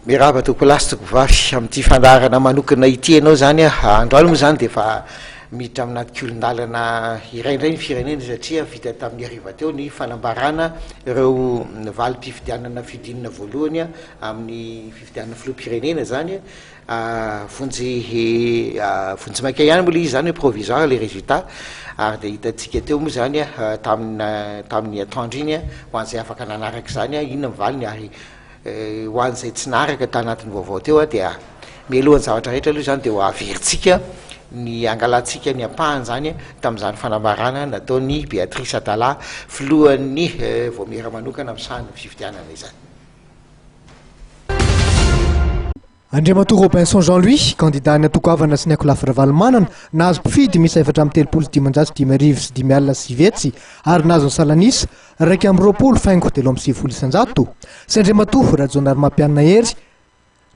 Miarahaba tompokolahy sy tompokovavy amin'ity fandaharana manokana ity ianao izany a. Androany moa izany dia efa miditra aminà kihon-dalana iray indray ny firenena satria vita tamin'ny hariva teo ny fanambarana ireo valim-pifidianana fihodinana voalohany amin'ny fifidianana filoham-pirenena izany. Vonjy vonjimaika ihany moa ilay izy izany hoe provisoire ilay résultat ary dia hitantsika teo moa izany tamin'ny tamin'ny atoandro iny ho an'izay afaka nanaraka izany inona ny valiny ary ho an'izay tsy naharaka tanatin'ny vaovao teo dia mialohan'ny zavatra rehetra aloha izany dia ho averintsika ny hangalantsika ny ampahany izany tamin'izany fanambarana nataon'i Béatrice Atallah filohan'ny vaomiera manokana misahana ny fifidianana izany. Andriamatoa Robinson Jean Louis, kandidan'ny antoko Avana sy ny ankolafy Ravalomanana, nahazo mpifidy miisa 534 550 ary nahazo ny salanisa 21.93%, sy Andriamatoa Rajaonarimampianina Hery,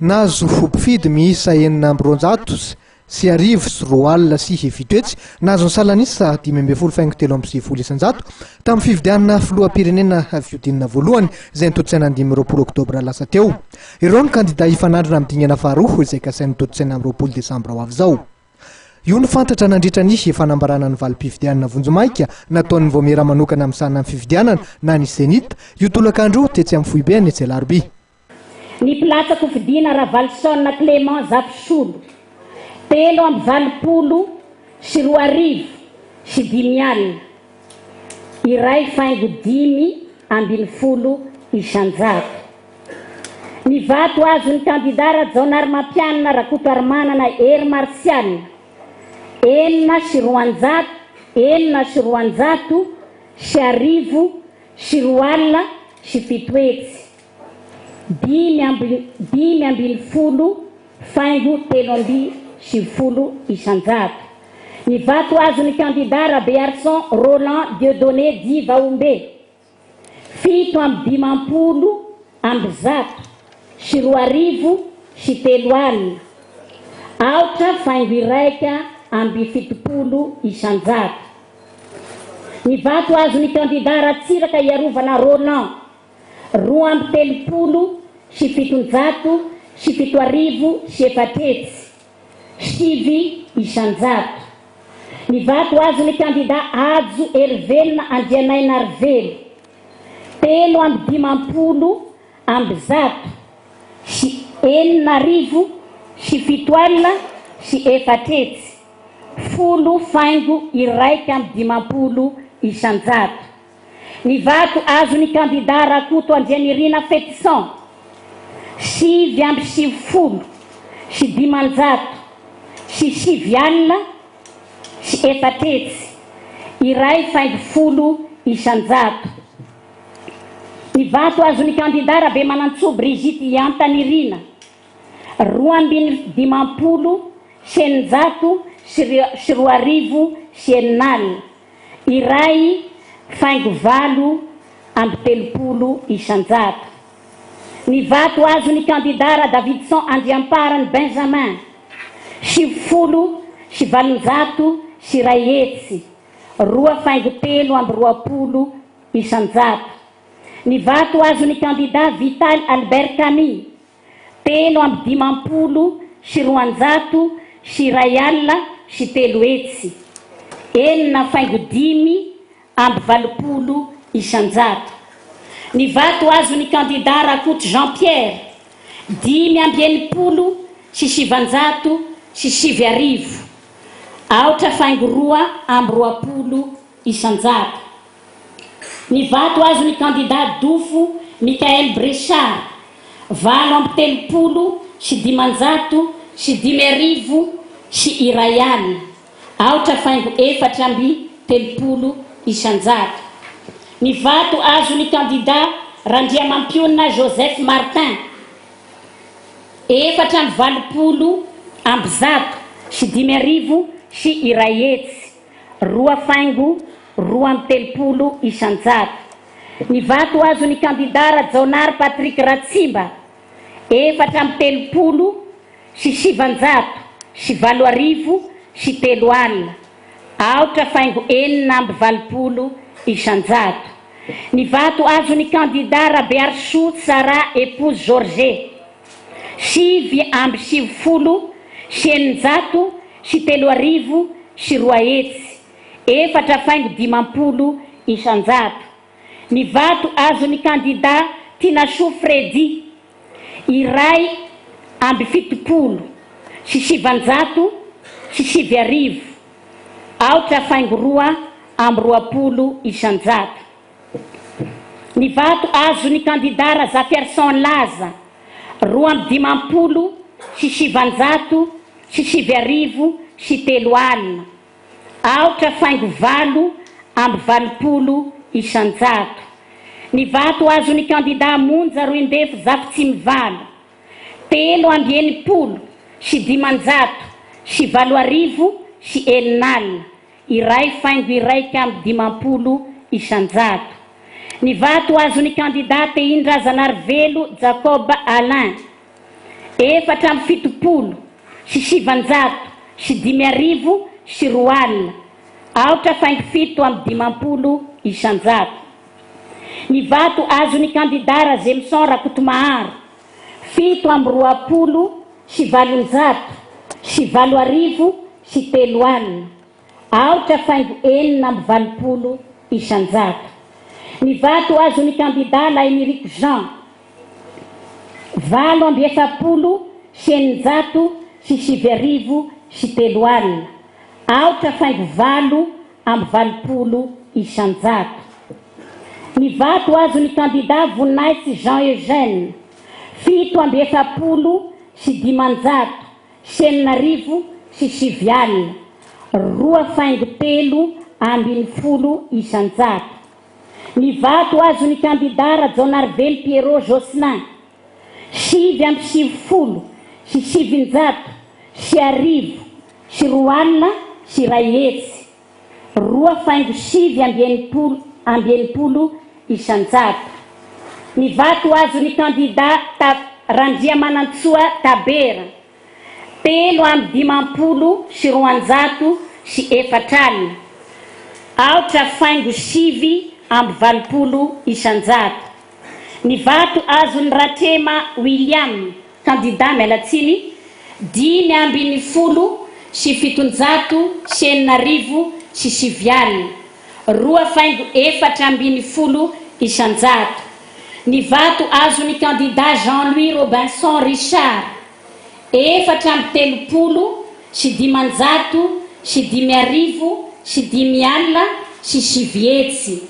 Nahazo mpifidy miisa 1226 20 700, nahazo ny salanisa 15.93% tamin'ny fifidianana filoham-pirenena fihodinana voalohany izay notontosaina ny 25 oktobra lasa teo. Ireo no kandida hifanandrina amin'ny dingana faharoa izay kasainy hotontosaina amin'ny 20 desambra ho avy izao. Io no fantatra nandritra ny fanambarana ny valim-pifidianana vonjimaika nataon'ny vaomiera manokana misahana ny fifidianana na ny Cenit io tolakandro io tetsy amin'ny foibeny etsy Alarobia. Ny mpilatsa-kofidina Ravalison Clément Zafisolo, 2083, 1.15%. Ny vato azon'ny kandida Rajaonarimampianina Rakotoarimanana Hery Martial, 206 206 207. 15.93%. Ny vato azon'ny kandida Rabearison Roland Dieudonné dit Vahombe, 257 203, 8.71%. Ny vato azon'ny kandida Ratsiraka Iarovana Roland, 732 707 400, 9%. Ny vato azon'ny kandida Hajo Herivelona Andrianainarivelo, 453 607 10.51%. Ny vato azon'ny kandida Rakoto Andrianirina Fetison, 490 400, 1.10%. Ny vato azon'ny kandida Rabemanantsoa Brigitte Iantanirina, 2052 602 600, 1.38%. Ny vato azon'ny kandida Radavidson Andriamparany Benjamin, 190 101, 2.23%. Ny vato azon'ny kandida Vital Albert Camille, 253 301, 6.85%. Ny vato azon'ny kandida Rakoto Jean Pierre, 965 965, 8.22%. Ny vato azon'ny kandida Dofo Mickaël Brechard, 538 501, 8.34%. Ny vato azon'ny kandida Randriamampionona Joseph Martin, 184 501, 2.32%. Ny vato azon'ny kandida Rajaonary Patrick Ratsimba, 934 803 0, 8.86%. Ny vato azon'ny kandida Rabearisoa Tsara Épouse Georget, 3299 4,50%. Ny vato azon'ny kandida Tinasoa Freddy, 971 8.22%. Ny vato azon'ny kandida Razafiarison Laza, 952 8.88%. Ny vato azon'ny kandida Monja Roindefo Zafitsimivalo, 663 806 1,51%. Ny vato azon'ny kandida Tehindrazanarivelo Jacob Alain, 274 502 0, 8.57%. Ny vato azon'ny kandida Razemison Rakotomaharo, 827 803 0, 8.86%. Ny vato azon'ny kandida Lahiniriko Jean, 648 609 0, 8.88%. Ny vato azon'ny kandida Voninahitsy Jean Eugène, 647 609 2.13%. Ny vato azon'ny kandida Rajaonarivelo Pierrot Jocelyn, 199 201 2.69 60%. Ny vato azon'ny kandida Randriamanantsoa Tabera, 253 204 8.89%. Ny vato azon'ny Ratrema William, kandida mialatsiny, 615 609 2.14%. Ny vato azon'ny kandida Jean-Louis Robinson Richard, 334 505 900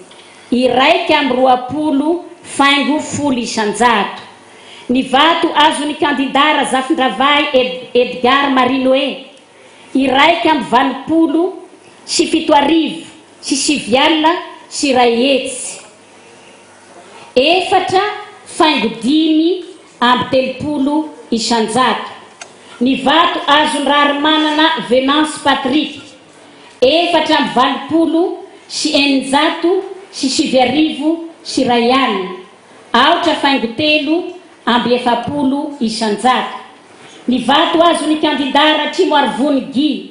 21.10%. Ny vato azon'ny kandida Razafindravahy Edgar Marinoe, 781 901 4.35%. Ny vato azon'ny Raharimanana Venance Patrick, 684 609 1 8.43%. Ny vato azon'ny kandida Ratrimoarivony Guy,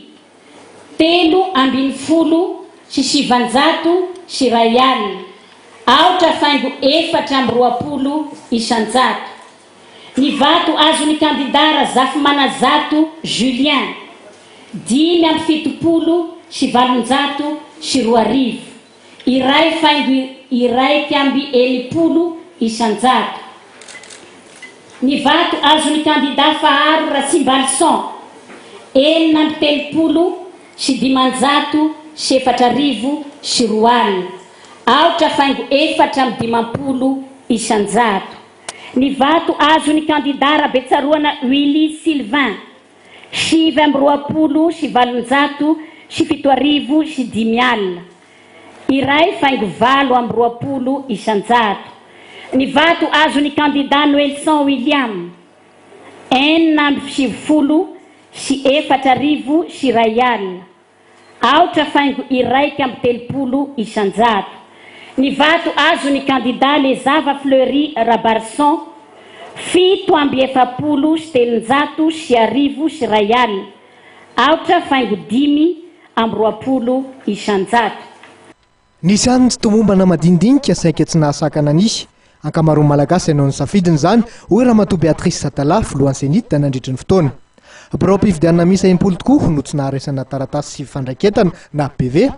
913 901 8.24%. Ny vato azon'ny kandida Razafimanazato Julien, 875 200 1.61%. Ny vato azon'ny kandida Faharo Ratsimbalison, 236 504 200 8.54%. Ny vato azon'ny kandida Rabetsaroana Willy Sylvain, 829 705 1.28%. Ny vato azon'ny kandida Noelson William, 496 001 8.31%. Ny vato azon'ny kandida Lezava Fleury Rabarson, 347 301 8.25%. Nisy ihany ny tsy tomombana madinidinika saika tsy nahasakana nisy. Ankamaroan'ny Malagasy hanao ny safidiny izany, hoy Ramatoa Béatrice Sadala, filohan'ny Cenit nandritry ny fotoana. Biraom-pifidianana miisa 60 tokoa no tsy naharesana taratasy fandraiketana na PV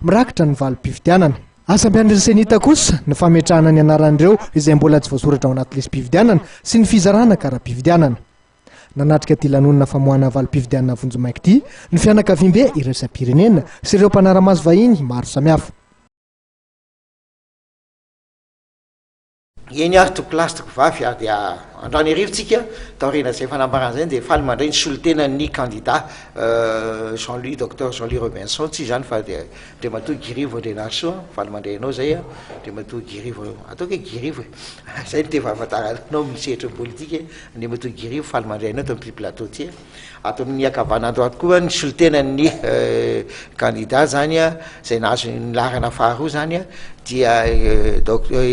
mirakitra ny valim-pifidianana. Asa mpiandry Cenit kosa ny fametrahana ny anaran'ireo izay mbola tsy voasoratra ao anaty lisi-pifidianana sy ny fizarana kara-pifidianana. Nanatrika ity lanonana famoahana valim-pifidianana vonjimaika ity ny fianakaviambe iraisam-pirenena sy ireo mpanara-maso vahiny maro samihafa. Eny ary tompokolahy sy tompokovavy ary dia androany hariva tsika taorian'izay fanambarana izay dia faly mandray ny solontenan'ny kandida Jean Louis Docteur Jean Louis Robinson tsy izany fa dia Andriamatoa Guy Rivo Andrianarisoa faly mandray anao izay a Andriamatoa Guy Rivo ataoko hoe Guy Rivo e zay no tena fahafantarana anao amin'ny sehatry ny politika Andriamatoa Guy Rivo faly mandray anao eto amin'ity plateau ity a. Ato amin'ny ankavanana ato koa ny solontenan'ny kandida zany izay nahazo ny laharana faharoa zany dia Docteur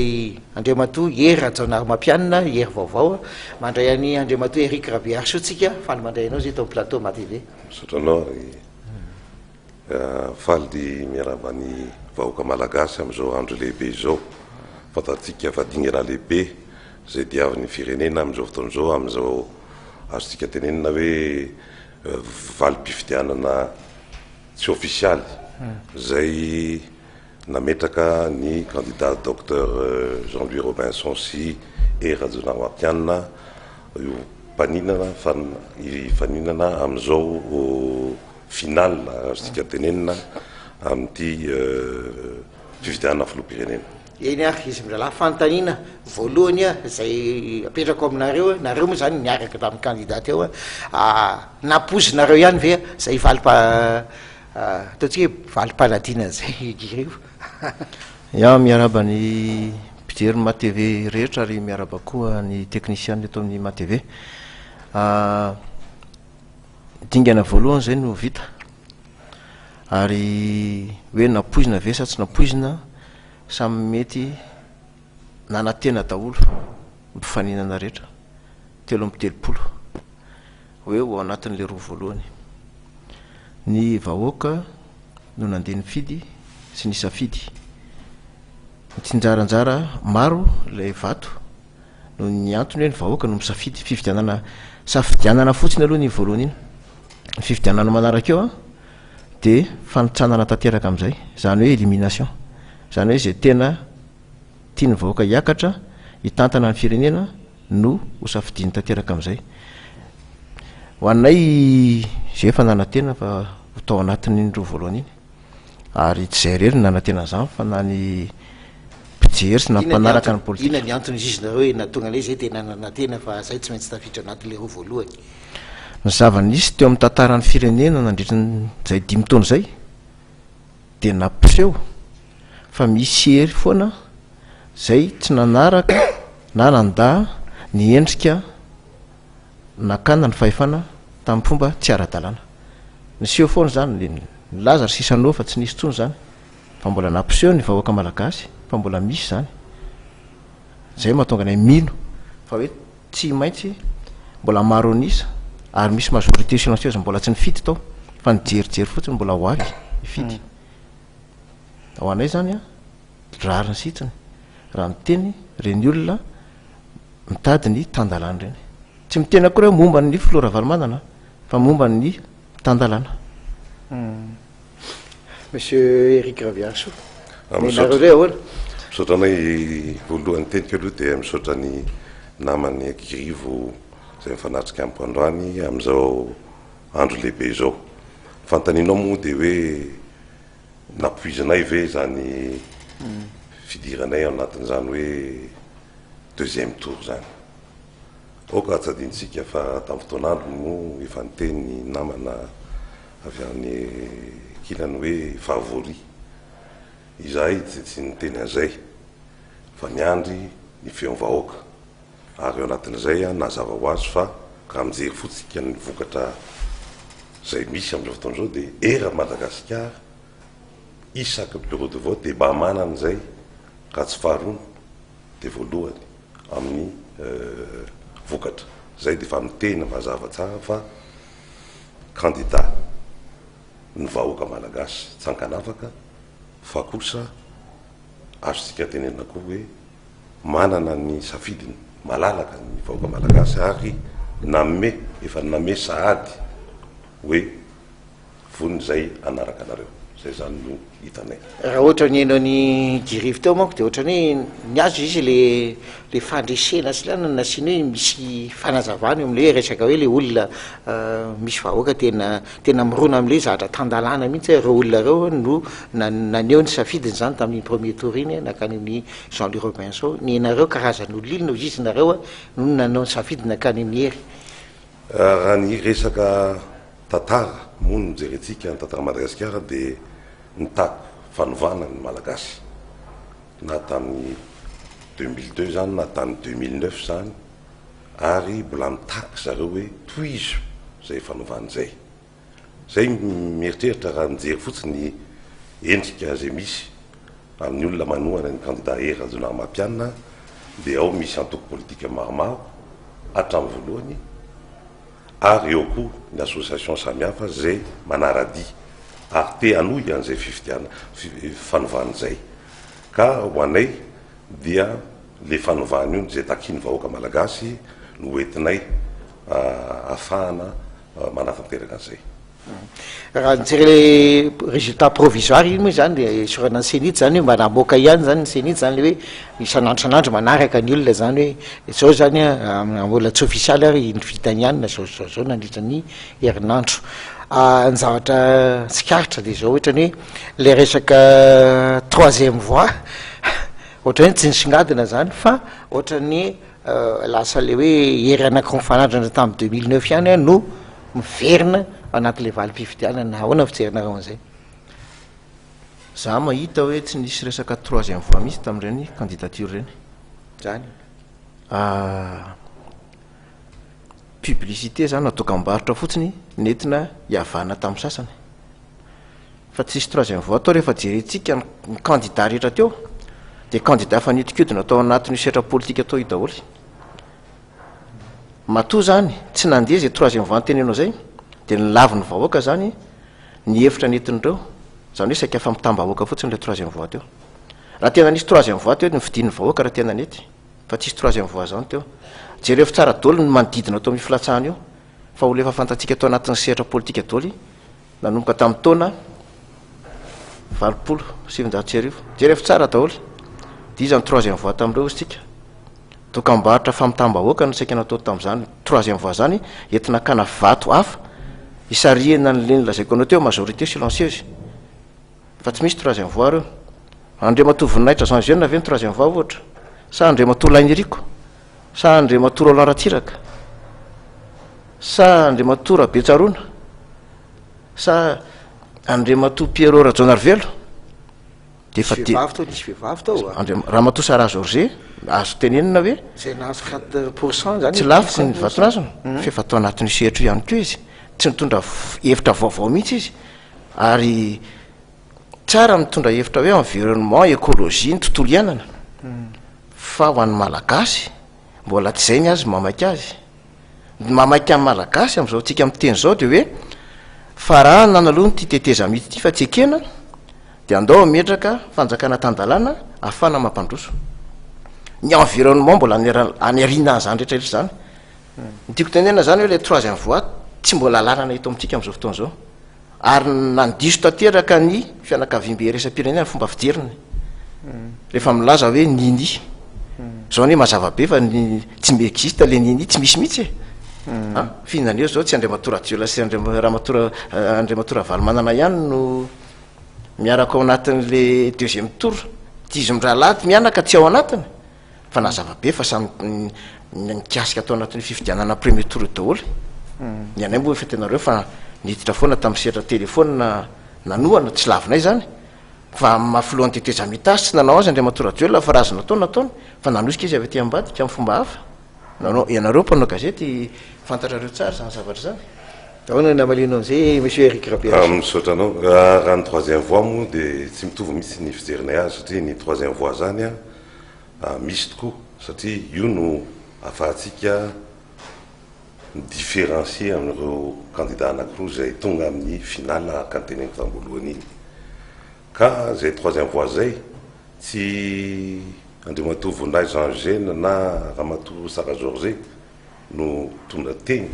Andriamatoa Hery Rajaonarimampianina, Hery Vaovao. Mandray an'i Andriamatoa Eric Rabearisoa tsika, faly mandray anao zay eto amin'ny plateau MATV. Misaotra anao ary faly miarahaba ny vahoaka malagasy amin'izao andro lehibe izao. Fantatsika fa dingana lehibe izay diavin'ny firenena amin'izao fotoana izao, amin'izao Azontsika tenenina hoe valim-pifidianana tsy ofisialy izay nametraka ny kandida Docteur Jean Louis Robinson sy Hery Rajaonarimampianina ho mpaninana hifaninana amin'izao finale azontsika tenenina amin'ity fifidianana filoham-pirenena. Eny ary izy mirahalahy, fanontaniana voalohany izay apetrako aminareo, nareo moa izany niaraka tamin'ny candidat teo, nampoizinareo ihany ve izay valim-pa, ataontsika hoe valim-panadinana izay Guy Rivo? Ya, miarahaba ny mpijery ny MATV rehetra ary miarahaba koa ny teknisiana eto amin'ny MATV. Dingana voalohany izay no vita ary hoe nampoizina ve sa tsy nampoizina, samy mety nanantena daholo ny mpifaninana rehetra, 33, hoe ho ao anatin'ilay roa voalohany. Ny vahoaka no nandeha nifidy sy nisafidy. Nitsinjaranjara maro ilay vato noho ny antony hoe ny vahoaka no misafidy. Fifidianana, safidianana fotsiny aloha ny voalohany iny. Ny fifidianana manaraka eo an, dia fanitsanana tanteraka amin'izay, izany hoe élimination. Izany hoe izay tena tian'ny vahoaka hiakatra, hitantana ny firenena no ho safidiany tanteraka amin'izay. Ho anay izay efa nanantena fa ho tao anatin'iny roa voalohany iny. Ary tsy izay irery no nanantena an'izany fa na ny mpijery sy na ny mpanaraka ny politika. Inona ny antony izy nareo hoe nahatonga anay izay dia nanantena fa zay tsy maintsy tafiditra anatin'ilay roa voalohany? Ny zava-nisy teo amin'ny tantaran'ny firenena nandritra izay dimy taona izay dia nampiseho fa misy hery foana izay tsy nanaraka na nandà ny endrika nakana ny fahefana tamin'ny fomba tsy ara-dalàna. Niseho foana izany, nilaza ry Chissano fa tsy nisy intsony izany, fa mbola nampiseho ny vahoaka malagasy fa mbola misy izany. Izay no mahatonga anay mino fa hoe tsy maintsy mbola maro an'isa ary misy majorité silencieuse mbola tsy nifidy tao fa nijerijery fotsiny mbola ho avy hifidy. Ho anay izany an, rariny sy hitsiny raha miteny ireny olona mitady ny tan-dalàna ireny. Tsy miteny akory aho momba ny filoha Ravalomanana fa momba ny tan-dalàna. Monsieur Eric Raviarisoa, nenareo indray ahoana? Misaotra anay, voalohany teniko aloha dia misaotra ny naman'ny Ankirivo izay mifanatrika amiko androany amin'izao andro lehibe izao. Ny fanontanianao moa dia hoe nampoizinay ve izany fidiranay ao anatin'izany hoe deuxième tour izany. Aoka tsy adinontsika fa tamin'ny fotoan'andro moa efa niteny ny namana avy any ankilany hoe favori. Izahay dia tsy niteny an'izay fa niandry ny feon'ny vahoaka. Ary ao anatin'izay nazava ho azy fa raha mijery fotsiny ny vokatra izay misy amin'izao fotoana izao dia eran'i Madagasikara isaky ny bureau de vote dia mba manana izay raha tsy faharoa dia voalohany amin'ny vokatra. Izay dia efa miteny mazava tsara fa kandida ny vahoaka malagasy tsy ankanavaka fa kosa azontsika tenenina koa hoe. Manana ny safidiny malalaka ny vahoaka malagasy ary nanome, efa nanome sahady hoe vonona izay hanaraka anareo. Izay izany no hitanay. Raha ohatra ny haino an'i Guy Rivo teo manko dia ohatran'ny hoe ny azy izy le le fandresena sy lana no nasiany hoe misy fanazavana eo amin'ilay hoe resaka hoe le olona misy vahoaka tena tena mirona amin'ilay zavatra tan-dalàna mihitsy hoe ireo olona ireo no naneho ny safidiny izany tamin'iny premier tour iny nankany amin'ny Jean Louis Robinson, ny nareo karazan'olona inona hoy izy nareo no nanao ny safidy nankany amin'ny hery. Raha ny resaka tantara moa no jerentsika, ny tantaran'i Madagasikara dia nitaky fanovana ny Malagasy na tamin'ny 2002 izany na tamin'ny 2009 izany ary mbola mitaky zareo hoe tohizo izay fanovana izay. Zay mieritreritra raha mijery fotsiny ny endrika izay misy amin'ny olona manohana ny kandida Hery Rajaonarimampianina dia ao misy antoko politika maromaro hatramin'ny voalohany ary eo koa ny association samihafa izay manaradia ary te hanohy an'izay fifidianana fanovana izay ka ho anay dia le fanovana io izay takian'ny vahoaka malagasy no hoentinay ahafahana manatanteraka an'izay. Raha nijery le résultat provisoire iny moa izany dia esorana ny CENIT zany hoe mba namoaka ihany zany ny CENIT zany le hoe isan'andro isan'andro manaraka ny olona zany hoe izao zany an mbola tsy ofisialy ary ny vitany ihany na zao zao zao nandritra ny herinandro. Ny zavatra tsikaritra dia izao ohatrany hoe le resaka troisième voie ohatrany hoe tsy nisongadina zany fa ohatrany Lasa le hoe hery anankiroa mifanandrina tamin'ny 2009 ihany an no miverina anatin'ilay valim-pifidianana. Ahoana ny fijerinareo an'izay? Za mahita hoe tsy nisy resaka troisième voie mihitsy tamin'ireny candidature ireny. Zany. Publicité zany na dokambarotra fotsiny nentina hiavahana tamin'ny sasany. Fa tsisy troisième voie tao rehefa jerentsika ny candidat rehetra teo dia candidat efa niodikodina tao anatin'io sehatra politika tao io daholo. Matoa zany tsy nandeha izay troisième voie notenenao zay dia nolavin'ny vahoaka zany ny hevitra nentin'ireo, zany hoe saika fampitam-bahoaka fotsiny ilay troisième voie teo. Raha tena nisy troisième voie teo dia nofidin'ny vahoaka raha tena nety fa tsisy troisième voie zany teo. Jerevo tsara daholo ny manodidina tao amin'io filatsahana io fa olona efa fantatsika tao anatin'ny sehatra politika daholo Nanomboka tamin'ny taona 1980. Jerevo tsara daholo. Dia iza ny troisième voie tamin'ireo hozy tsika? Dokambarotra famitaham-bahoaka no saika natao tamin'izany troisième voie izany, entina hakana vato hafa hisarihana an'ilay nolazaiko anao teo, majorité silencieuse. Fa tsy misy troisième voie ireo. Andriamatoa Voninahitra Jean Jeune ve ny troisième voie ohatra? Sa Andriamatoa Lahiniriko? Sa Andriamatoa Roland Ratsiraka? Sa Andriamatoa Rabetsaroana? Sa Andriamatoa Pierrot Rajaonarivelo? Dia efa Nisy vehivavy tao, nisy vehivavy tao a. Andriam- Ramatoa Sarah Georget, azo tenenina hoe Izay nahazo 4% zany. tsy laviko ny vatonazony, fa efa tao anatin'io sehatra io ihany koa izy. Tsy nitondra hevitra vaovao mihitsy izy. Ary tsara mitondra hevitra hoe environnement, écologie, ny tontolo iainana. Fa ho an'ny Malagasy, mbola tsy izay ny azy mamaika azy. Ny mamaika ny Malagasy amin'izao tsika miteny izao dia hoe faranana aloha ity tetezamita ity fa tsy ekena dia andao hametraka fanjakana tan-dalàna ahafahana mampandroso. Ny environnement mbola any any aoriana an'izany rehetra rehetra izany. Ny tiako tenenina izany hoe ilay troisième voie tsy mbola lalana eto amintsika amin'izao fotoana izao. Ary nandiso tanteraka ny fianakaviambe iraisam-pirenena ny fomba fijeriny rehefa milaza hoe nini. Zao anie mazava be fa ny tsy mi-existe le nini, tsy misy mihitsy e. An, fihinana eo zao tsy Andriamatoa Rajoelina sy Andriam-, Ramatoa Andriamatoa Ravalomanana ihany no miaraka ao anatin'le deuxième tour. Ty izy mirahalahy mianaka tsy ao anatiny. Fa nazava be fa samy nikasika tao anatin'io fifidianana premier tour io daholo. Ny anay moa efa hitanareo fa niditra foana tamin'ny sehatra telephone nanohana, tsy lavinay izany. Fa amin'ny maha filohan'ny tetezamita azy tsy nanao azy Andriamatoa Rajoelina fa raha azo natao nataony fa nanosika izy avy aty ambadika amin'ny fomba hafa. Nanao, ianareo mpanao gazety fantatrareo tsara izany zavatra izany. Ahoana ny namalianao an'izay Monsieur Eric Rabearison? Misaotra anao. Raha ny troisième voie moa dia tsy mitovy mihitsy ny fijerinay azy satria ny troisième voie izany an, Misy tokoa satria io no ahafahantsika mi-differencier amin'ireo candidat anankiroa izay tonga amin'ny finale araka ny teneniko tamin'ny voalohany iny. Ka izay troisième voie izay tsy. Andriamatoa Voninahitra Jean Eugène na Ramatoa Sarah Georget no mitondra teny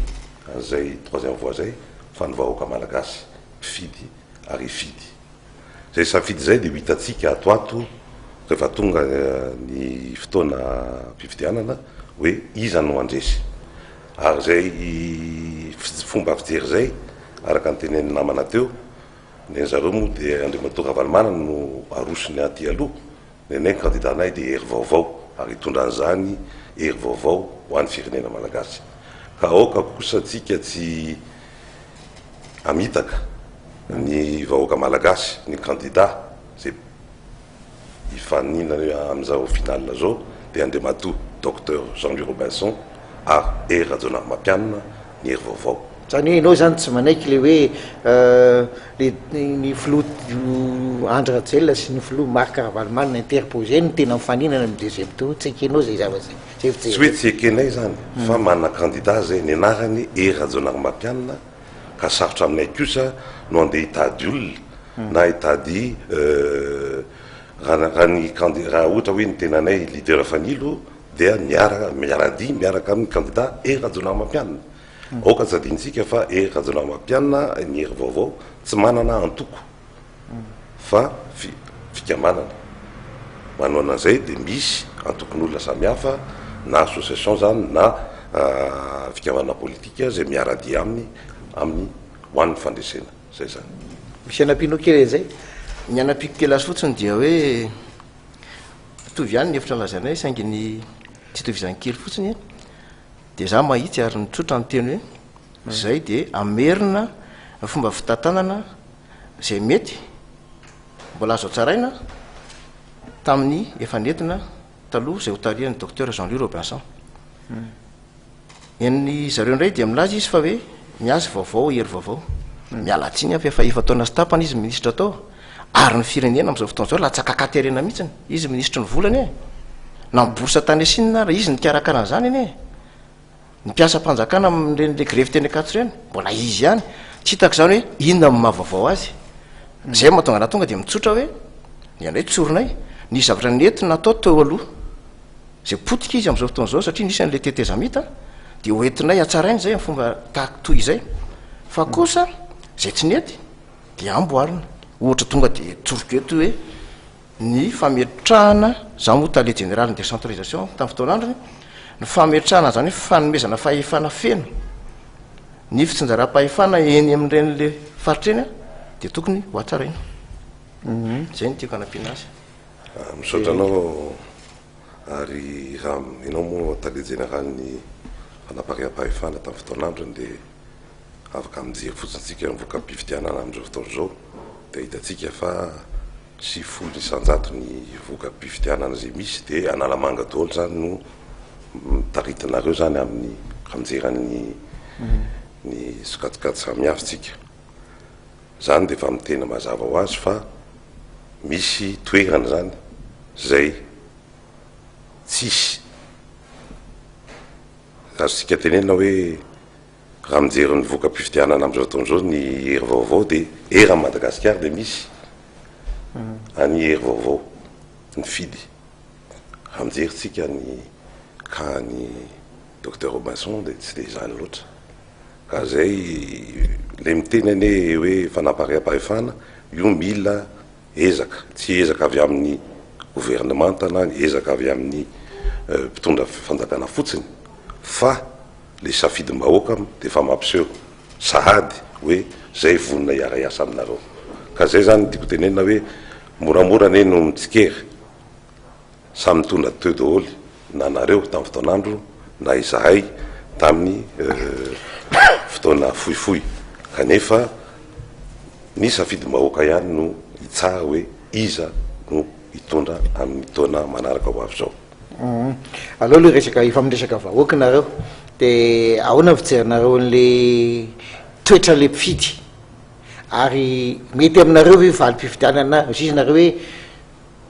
an'izay troisième voie izay fa ny vahoaka malagasy mpifidy ary hifidy. Izay safidy izay dia ho hitantsika ato ato rehefa tonga ny fotoana fifidianana hoe iza no handresy. Ary izay fomba fijery izay araka ny tenenin'ny namana teo, ny an'zareo moa dia Andriamatoa Ravalomanana no arosony aty aloha, ny anay ny kandidanay dia hery vaovao ary hitondra an'izany hery vaovao ho an'ny firenena malagasy. Ka aoka kosa tsika tsy hamitaka ny vahoaka malagasy, ny kandida izay hifaninana amin'izao finale izao dia Andriamatoa Docteur Jean Louis Robinson ary Hery Rajaonarimampianina ny hery vaovao. Zany hoe ianao zany tsy manaiky le hoe le ny filoha Andry Rajoelina sy ny filoha Marc Ravalomanana interposer no tena mifaninana amin'ny deuxième tour, tsy ekenao zay zavatra zay, zay fijery Tsy hoe tsy ekenay zany fa manana candidat zay, ny anarany Hery Rajaonarimampianina ka sarotra aminay kosa no andeha hitady olona na hitady raha raha ny candi raha ohatra hoe ny tenanay leader Fanilo dia miara miaradia miaraka amin'ny candidat Hery Rajaonarimampianina. Aoka tsy adinontsika fa Hery Rajaonarimampianina ny hery vaovao tsy manana antoko fa fikambanana. Manohana an'izay dia misy antokon'olona samihafa na association izany na fikambanana politika izay miara-dia aminy amin'ny ho an'ny fandresena. Izay izany. Misy anampianao kely an'izay? Ny anampiako kely azy fotsiny dia hoe mitovy ihany ny hevitra lazainay saingy ny tsy itovizany kely fotsiny dia za mahitsy ary mitsotra ny teny hoe zay dia hamerina ny fomba fitantanana izay mety mbola azo hatsaraina tamin'ny efa nentina taloha izay hotarihan'ny Docteur Jean Louis Robinson. Ny an'ny zareo indray dia milaza izy fa hoe ny azy vaovao, hery vaovao. Miala tsiny aho fa efa efa-taona sy tapany izy minisitra tao ary ny firenena amin'izao fotoana izao latsaka an-katerena mihitsiny. Izy minisitry ny vola anie. Na ny bourse tany Chine ara izy nikarakara an'izany anie. Ny mpiasam-panjakana amin'ireny le grevy teny Ankatso ireny, mbola izy ihany. Tsy hitako izany hoe inona no maha vaovao azy. Izay no mahatonga anah tonga dia mitsotra hoe ny anay tsorinay. Nisy zavatra nety natao teo aloha. Izay potika izy amin'izao fotoana izao satria nisy an'ilay tetezamita dia ho entinay hatsaraina izay amin'ny fomba tahaka toy izay. Fa kosa izay tsy nety dia amboarina. Ohatra tonga dia tsoriko eto hoe ny fametrahana, izaho moa tale jeneralin'ny décentralisation tamin'ny fotoan'androny, ny fametrahana izany hoe fanomezana fahefana feno ny fitsinjaram-pahefana eny amin'ireny le faritra eny dia tokony ho hatsaraina. Izay no tiako hanampiana azy. Misaotra anao ary raha ianao moa tale jeneralin'ny fanapariaham-pahefana tamin'ny fotoan'androny dia afaka mijery fotsiny isika ny voka-pifidianana amin'izao fotoana izao dia hitantsika fa 90 isan-jato ny voka-pifidianana izay misy dia Analamanga daholo izany no taritinareo izany amin'ny raha mijery an'ny ny sokajikajy samihafa isika. Izany dia efa miteny mazava ho azy fa misy toerana izany izay tsisy azontsika tenenina hoe raha mijery ny voka-pifidianana amin'izao fotoana izao ny hery vaovao dia eran'i Madagasikara dia misy any hery vaovao nifidy. Raha mijery tsika ny cas an'i Docteur Robinson dia tsy dia izany loatra. Ka zay le miteny anie hoe fanampariam-pahefana io mila ezaka, tsy ezaka avy amin'ny governemanta na ezaka avy amin'ny mpitondra fanjakana fotsiny fa le safidim-bahoaka dia efa mampiseho sahady hoe zay vonona hiara-hiasa aminareo. Ka zay zany no tiako tenenina hoe moramora anie no mitsikera. Samy nitondra teo daholo na nareo tamin'ny fotoan'andro na izahay tamin'ny fotoana fohifohy kanefa ny safidim-bahoaka ihany no hitsara hoe iza no hitondra amin'ny taona manaraka ho avy izao. Aleo aloha hiresaka, efa miresaka vahoaka nareo de ahoana ny fijerinareo an'le toetran'le mpifidy ary mety aminareo ve valim-pifidianana, hoy izy nareo hoe.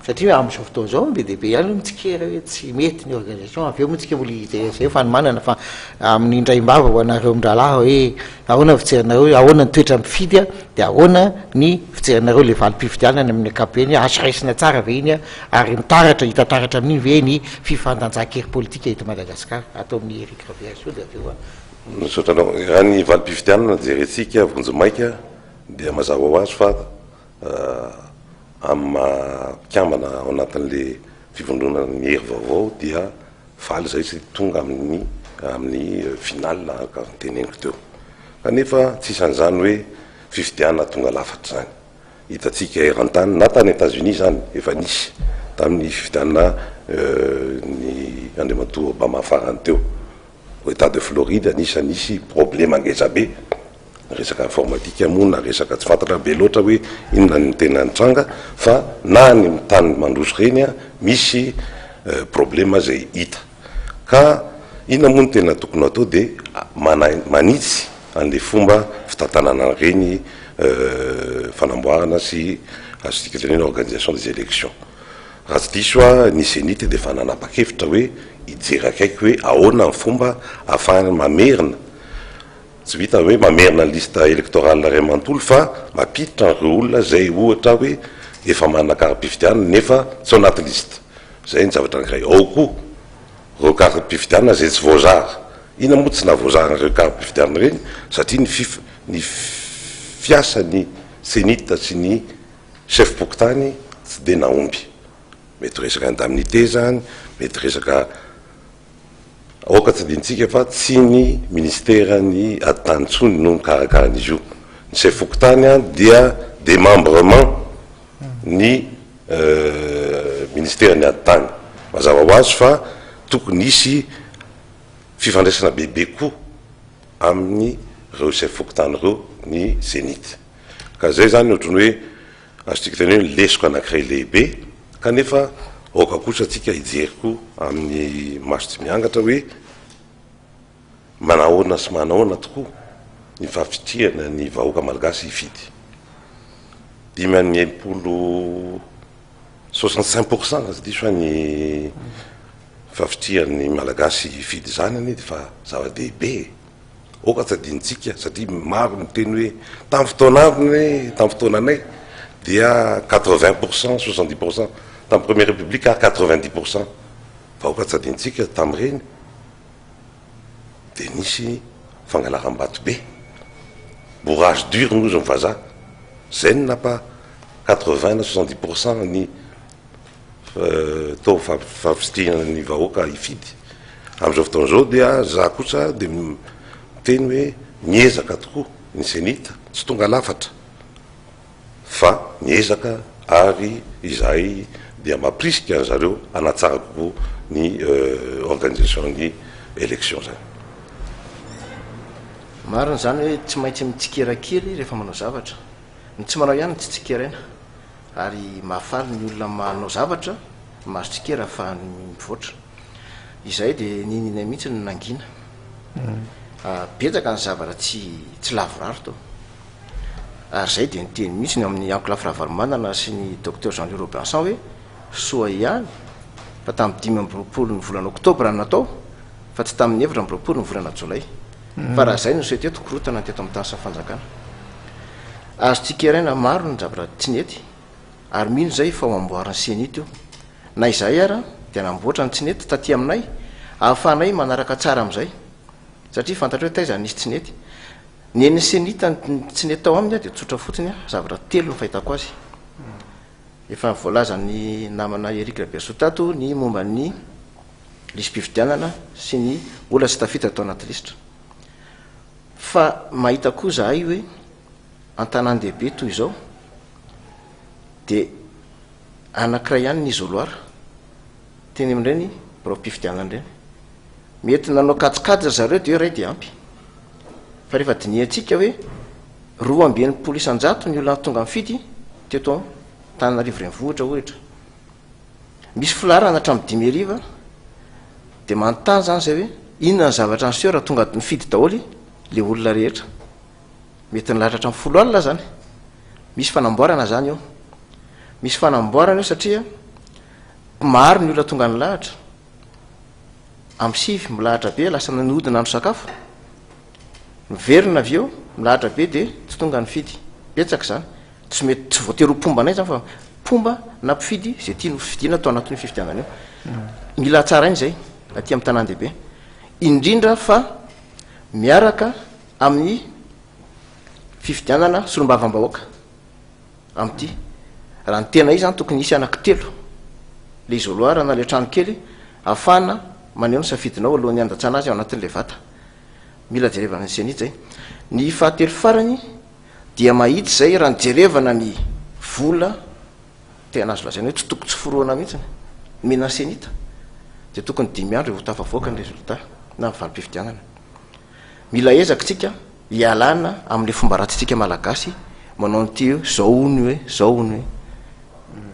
Satria amin'izao fotoana izao be dia be ihany ny mitsikera hoe tsy mety ny organisation, avy eo moa tsika mbola hijery izay fanomanana fa amin'ny indraim-bava ho anareo mirahalahy hoe ahoana ny fijerinareo hoe ahoana ny toetra mifidy a, dia ahoana ny fijerinareo ilay valim-pifidianana amin'ny ankapobeny, azo raisina tsara ve iny a, ary mitaratra, hita taratra amin'iny ve ny fifandanjan-kery politika eto Madagasikara? Ato amin'i Eric Rabearisoa dia avy eo a. Misaotra anao. Raha ny valim-pifidianana jerentsika vonjimaika dia mazava ho azy fa Amin'ny maha mpikambana ao anatin'ilay fivondronana ny Hery Vaovao dia faly izahay satria tonga amin'ny amin'ny finale araka ny teneniko teo. Kanefa tsy isan'izany hoe fifidianana tonga lafatra izany. Hitantsika eran-tany na tany Etats-Unis izany efa nisy tamin'ny fifidianana ny Andriamatoa Obama farany teo. Au Etat de Floride anisan'ny nisy problema ngeza be, resaka informatique moa na resaka tsy fantatra be loatra hoe inona no tena nitranga fa na any amin'ny tany mandroso ireny misy problema izay hita. Ka inona moa no tena tokony hatao dia manitsy an'ilay fomba fitantanana an'ireny fanamboarana sy azontsika tenenina organisation des elections. Raha tsy diso aho, ny Cenit dia efa nanapa-kevitra hoe hijery akaiky hoe ahoana ny fomba ahafahany mamerina, tsy vitan'ny hoe mamerina ny liste électorale iray manontolo fa mampiditra an'ireo olona izay ohatra hoe efa manana kara-pifidianana nefa tsy ao anaty liste. Izay ny zavatra anankiray. Ao koa ireo kara-pifidianana izay tsy voazara. Inona moa tsy nahavoazara an'ireo kara-pifidianana ireny? Satria ny fif- ny fiasan'ny Cenit sy ny Chef pokontany tsy dia nahomby. Mety resaka indemnité izany, mety resaka aoka tsy adinontsika fa tsy ny ministeran'ny atitany intsony no mikarakara an'izy io. Ny chef fokontany dia démembrement ny ministeran'ny atitany. Mazava ho azy fa tokony hisy fifandraisana bebe koa amin'ireo chef fokontany ireo ny Cenit. Ka zay zany ohatran'ny hoe azontsika tenenina hoe lesoka anankiray lehibe kanefa aoka kosa tsika hijery koa amin'ny maso tsy miangatra hoe manahoana sy manahoana tokoa ny fahavitrihana ny vahoaka malagasy hifidy. 65, 65 pour cent raha tsy diso aho ny fahavitrihan'ny malagasy hifidy izany anie dia efa zava-dehibe e. Aoka tsy adinontsika satria maro miteny hoe tamin'ny fotoan'androny e, tamin'ny fotoananay dia 80 pour cent, 70 pour cent, tamin'ny première république ary 90 pour cent. Fa aoka tsy adinontsika tamin'ireny dia nisy fangalaram-bato be, bourrage d'urne hozy ny vazaha, izay no nampa 80 na 70 pour cent ny Tao fahavitrihana ny vahoaka hifidy. Amin'izao fotoana izao dia za kosa dia miteny hoe miezaka tokoa ny Cenit, tsy tonga lafatra fa miezaka ary izahay dia mampirisika an zareo hanatsara kokoa ny organisation ny élection zany. Marina izany hoe tsy maintsy mitsikera kely rehefa manao zavatra. Ny tsy manao ihany no tsy tsikeraina. Ary mahafaly ny olona manao zavatra, mahazo tsikera ahafahany mivoatra. Izahay dia ninianay mihitsy ny nangina. Betsaka ny zavatra tsy tsy lavorary tao. Ary izahay dia niteny mihitsy ny amin'ny ankolafy Ravalomanana sy ny Docteur Jean Louis Robinson hoe soa ihany fa tamin'ny 25 ny volana oktobra no natao fa tsy tamin'ny 24 ny volana jolay. Fa raha izay no niseho teto, korontana ny teto amin'ny tany sy ny fanjakana. Azo tsikeraina maro ny zavatra tsy nety ary mino izay fa ho amboarin'ny Cenit io. Na izahay ara dia namboatra ny tsy nety taty aminay ahafahanay manaraka tsara amin'izay satria fantatray hoe taiza nisy tsy nety. Ny an'ny Cenit ny tsy nety tao aminy dia tsotra fotsiny, zavatra telo no fahitako azy. Efa voalazan'ny namana Eric Rabearisoa tato ny momba ny lisi-pifidianana sy ny olona tsy tafiditra tao anaty lisitra. Fa mahita koa izahay hoe an-tanàn-dehibe toy izao dia anankiray ihany ny isoloir teny amin'ireny biraom-pifidianana ireny. Mety nanao kajikajy ry zareo dia hoe iray dia ampy. Fa rehefa dinihantsika hoe 62% ny olona tonga nifidy teto Antananarivo renivohitra ohatra. Misy filaharana hatramin'ny dimy hariva dia manontany izany izay hoe inona ny zavatra niseho raha tonga nifidy daholo ilay olona rehetra. Mety nilahatra hatramin'ny folo alina izany. Misy fanamboarana izany eo. Misy fanamboarana eo satria. Maro ny olona tonga nilahatra. Amin'ny sivy milahatra be, lasa nody nahandro sakafo. Miverina avy eo, milahatra be dia tsy tonga nifidy. Betsaka izany. Tsy mety, tsy voatery ho mpomba anay izany fa mpomba na mpifidy izay tiany ho fidiana tao anatin'io fifidianana io. Mila hatsaraina izay aty amin'ny tanàn-dehibe. Indrindra fa miaraka amin'ny fifidianana solombavambahoaka amin'ity. Raha ny tena izy izany tokony hisy anankitelo le isoloir na le trano kely ahafahana maneho ny safidinao alohan'ny handatsana azy ao anatin'ilay vata. Mila jerevana ny Cenit zay. Ny fahatelo farany dia mahitsy zay raha ny jerevana ny vola tena azo lazaina hoe tsy tokony tsy forohana mihitsy nomena ny Cenit dia tokony dimy andro vao tafavoaka ny résultat na ny valim-pifidianana. Mila ezaka tsika hialana amin'ilay fomba ratsintsika Malagasy manao an'ity hoe zao hono hoe, zao hono hoe.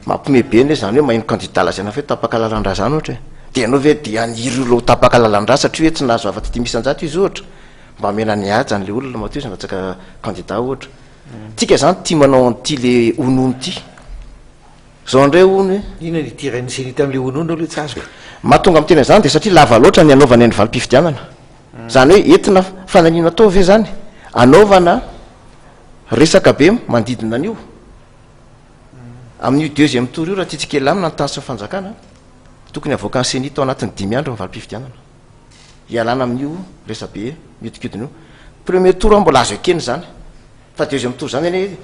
Mampime be anie zany hoe maheno candidat lazaina fa hoe tapaka lalan-drà zany ohatra e. Dia ianao ve dia haniry olona ho tapaka lalan-drà satria hoe tsy nahazo afa-tsy 105 izy ohatra? Mba omena ny haja an'ilay olona matoa izy nilatsaka candidat ohatra. Tsika zany tia manao an'ity le honohono ity. Zao indray hono e. Inona ny idiran'ny Cenit amin'ilay honohono aloha tsy azoko. Mahatonga miteny an'izany dia satria lava loatra ny hanaovany ny valim-pifidianana. Izany hoe entina fananiana atao ve izany anaovana resaka be manodidina an'io? Amin'io deuxième tour io raha tiantsika hilamina ny tany sy ny fanjakana, tokony havoakan'ny Cenit ao anatin'ny dimy andro ny valim-pifidianana. Hialana amin'io resabe mihodinkodina io. Premier tour mbola azo ekena izany, fa deuxième tour izany anie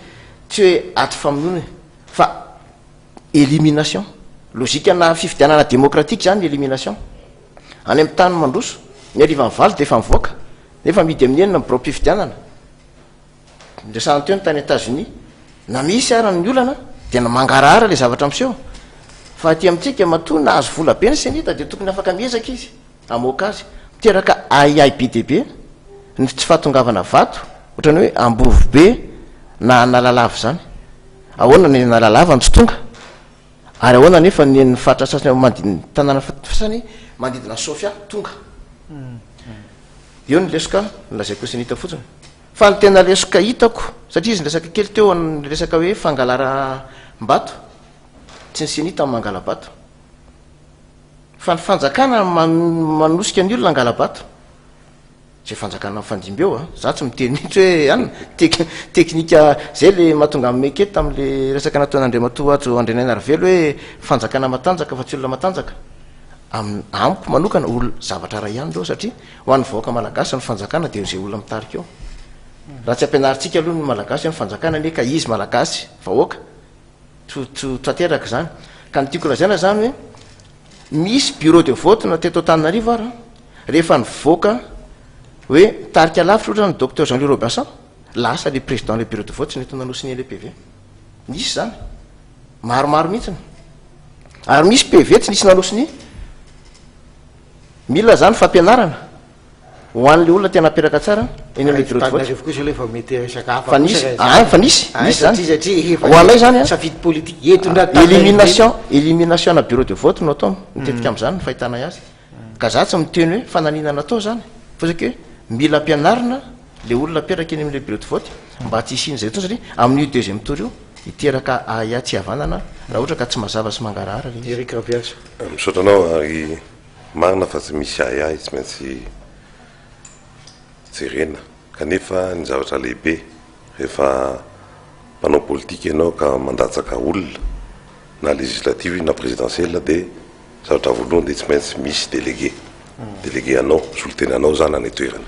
tsy hoe ady famonoana e, fa élimination. Logique-na fifidianana démocratique izany ny élimination. Any amin'ny tany mandroso, ny harivan'ny valo dia efa mivoaka, nefa mihidy amin'ny enina ny biraom-pifidianana. Niresahana teo ny tany Etats-Unis, na misy ara ny olana dia na mangarahara ilay zavatra miseho. Fa aty amintsika, matoa nahazo vola be ny Cenit dia tokony afaka miezaka izy hamoaka azy. Miteraka ahiahy be dia be ny tsy fahatongavana vato, ohatran'ny hoe Ambovombe na Analalava izany. Ahoana ny Analalava no tsy tonga? Ary ahoana anefa ny an'ny faritra sasany ao manodidina, tanàna sasany manodidina an'i Sofia tonga? Eo ny lesoka nolazaiko ny Cenit fotsiny. Fa ny tena lesoka hitako, satria izy niresaka kely teo ny resaka hoe fangalaram-bato, tsy ny Cenit no mangala-bato. Fa ny fanjakana manosika ny olona hangala-bato. Zay fanjakana mifandimby eo a! Za tsy miteny mihitsy hoe an! Tek- teknika zay le mahatonga an'i Meke tamin'le resaka nataon'Andriamatoa Hajo Andrianainarivelo hoe fanjakana matanjaka fa tsy olona matanjaka. Am- amiko manokana ol- zavatra iray ihany ireo satria ho an'ny vahoaka malagasy ny fanjakana dia izay olona mitarika eo. Raha tsy ampianarintsika aloha ny malagasy hoe ny fanjakana anie ka izy malagasy vahoaka tsy ho tsy ho tanteraka izany. Ka ny tiako lazaina izany hoe misy bureau de vote na teto Antananarivo ara rehefa nivoaka hoe mitarika lavitra ohatra ny docteur Jean Louis Robinson, lasa le président le bureau de vote tsy nety nanao signer le PV. Nisy izany. Maromaro mihitsiny. Ary misy PV tsy nisy nanao signer. Mila izany fampianarana. Ho an'le olona tena aperaka tsara eny amin'ny bureau de vote. Antananarivo kosa aloha efa mety resaka hafa Fa nisy, ah, fa nisy, Ah, nisy zany. satria satria efa Ho anay zany a, safidy politique eto ndra Antananarivo. élimination, élimination ana bureau de vote no atao matetika amin'izany ny fahitanay azy. Ka za tsy miteny hoe fananiana natao zany, fa saika hoe mila ampianarina le olona aperaka eny amin'le bureau de vote mba tsy hisian'izay intsony satria amin'io deuxième tour io hiteraka ahiahy tsy havanana raha ohatra ka tsy mazava sy mangarahara le izy. Eric Rabearison. Misaotra anao ary Marina fa tsy misy ahiahy tsy maintsy jerena kanefa ny zavatra lehibe rehefa mpanao politika ianao ka mandatsaka olona na législative io na présidentielle dia zavatra voalohany dia tsy maintsy misy délégué, délégué anao, solontenanao izany any an-toerana.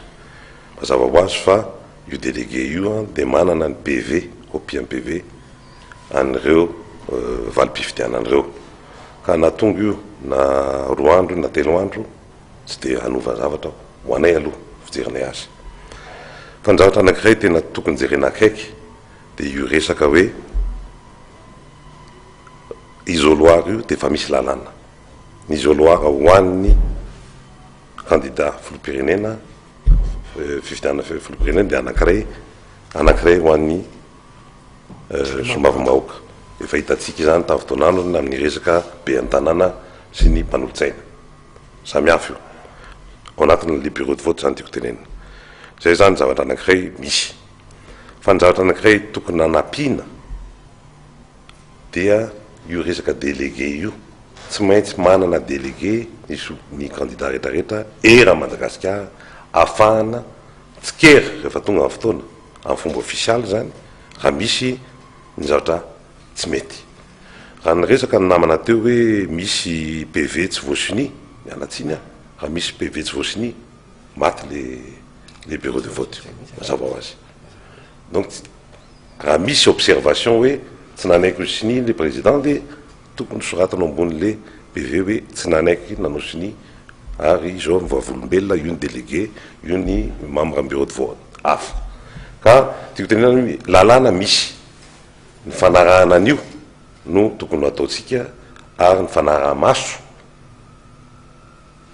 Mazava ho azy fa io délégué io dia manana ny PV, copie ny PV an'ireo valim-pifidianana ireo. Ka na tonga io na roa andro io na telo andro tsy dia hanova zavatra ho anay aloha fijerinay azy. Fa ny zavatra anankiray tena tokony jerena akaiky dia io resaka hoe isoloir io dia efa misy lalàna. Ny isoloir ho an'ny kandida filoham-pirenena, fifidianana filoham-pirenena dia anankiray, anankiray ho an'ny Solombavambahoaka. Efa hitantsika izany tamin'ny fotoan'androny amin'ny resaka ben'ny tanàna sy ny mpanolotsaina. Samy hafa io. Ao anatin'ilay bureau de vote izany tiako tenenina. Izay izany zavatra anankiray misy. Fa ny zavatra anankiray tokony hanampiana dia io resaka délégué io. Tsy maintsy manana délégué ny ny candidat rehetrarehetra eran'i Madagasikara ahafahana mitsikera rehefa tonga ny fotoana, amin'ny fomba ofisialy izany, raha misy ny zavatra tsy mety. Raha niresaka ny namana teo hoe misy PV tsy voasonia, miala tsiny aho, raha misy PV tsy voasonia, maty le le bureau de vote, mazava ho azy. Donc raha misy observation hoe tsy nanaiky ho sonia le président dia tokony soratana ao ambonin'le PV hoe tsy nanaiky nanao sonia ary izao ny vavolombelona, io ny délégué, io ny membre ny bureau de vote hafa. Ka tiako tenenana hoe lalàna misy, ny fanarahana an'io no tokony ho ataontsika ary ny fanaraha-maso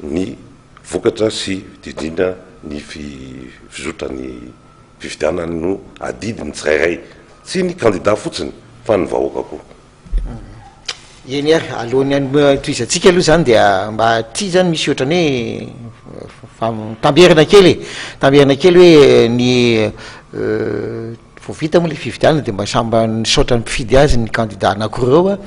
ny vokatra sy indrindra ny fizotran'ny fifidianana no adidin'ny tsirairay, tsy ny kandida fotsiny fa ny vahoaka koa. Eny ary, alohan'ny hitohizantsika aloha izany dia mba ity izany misy ohatran'ny hoe tamberina kely e, tamberina kely hoe ny vao vita moa ilay fifidianana dia mba samy mba nisaotra ny mpifidy azy ny kandida anankiroa ireo an,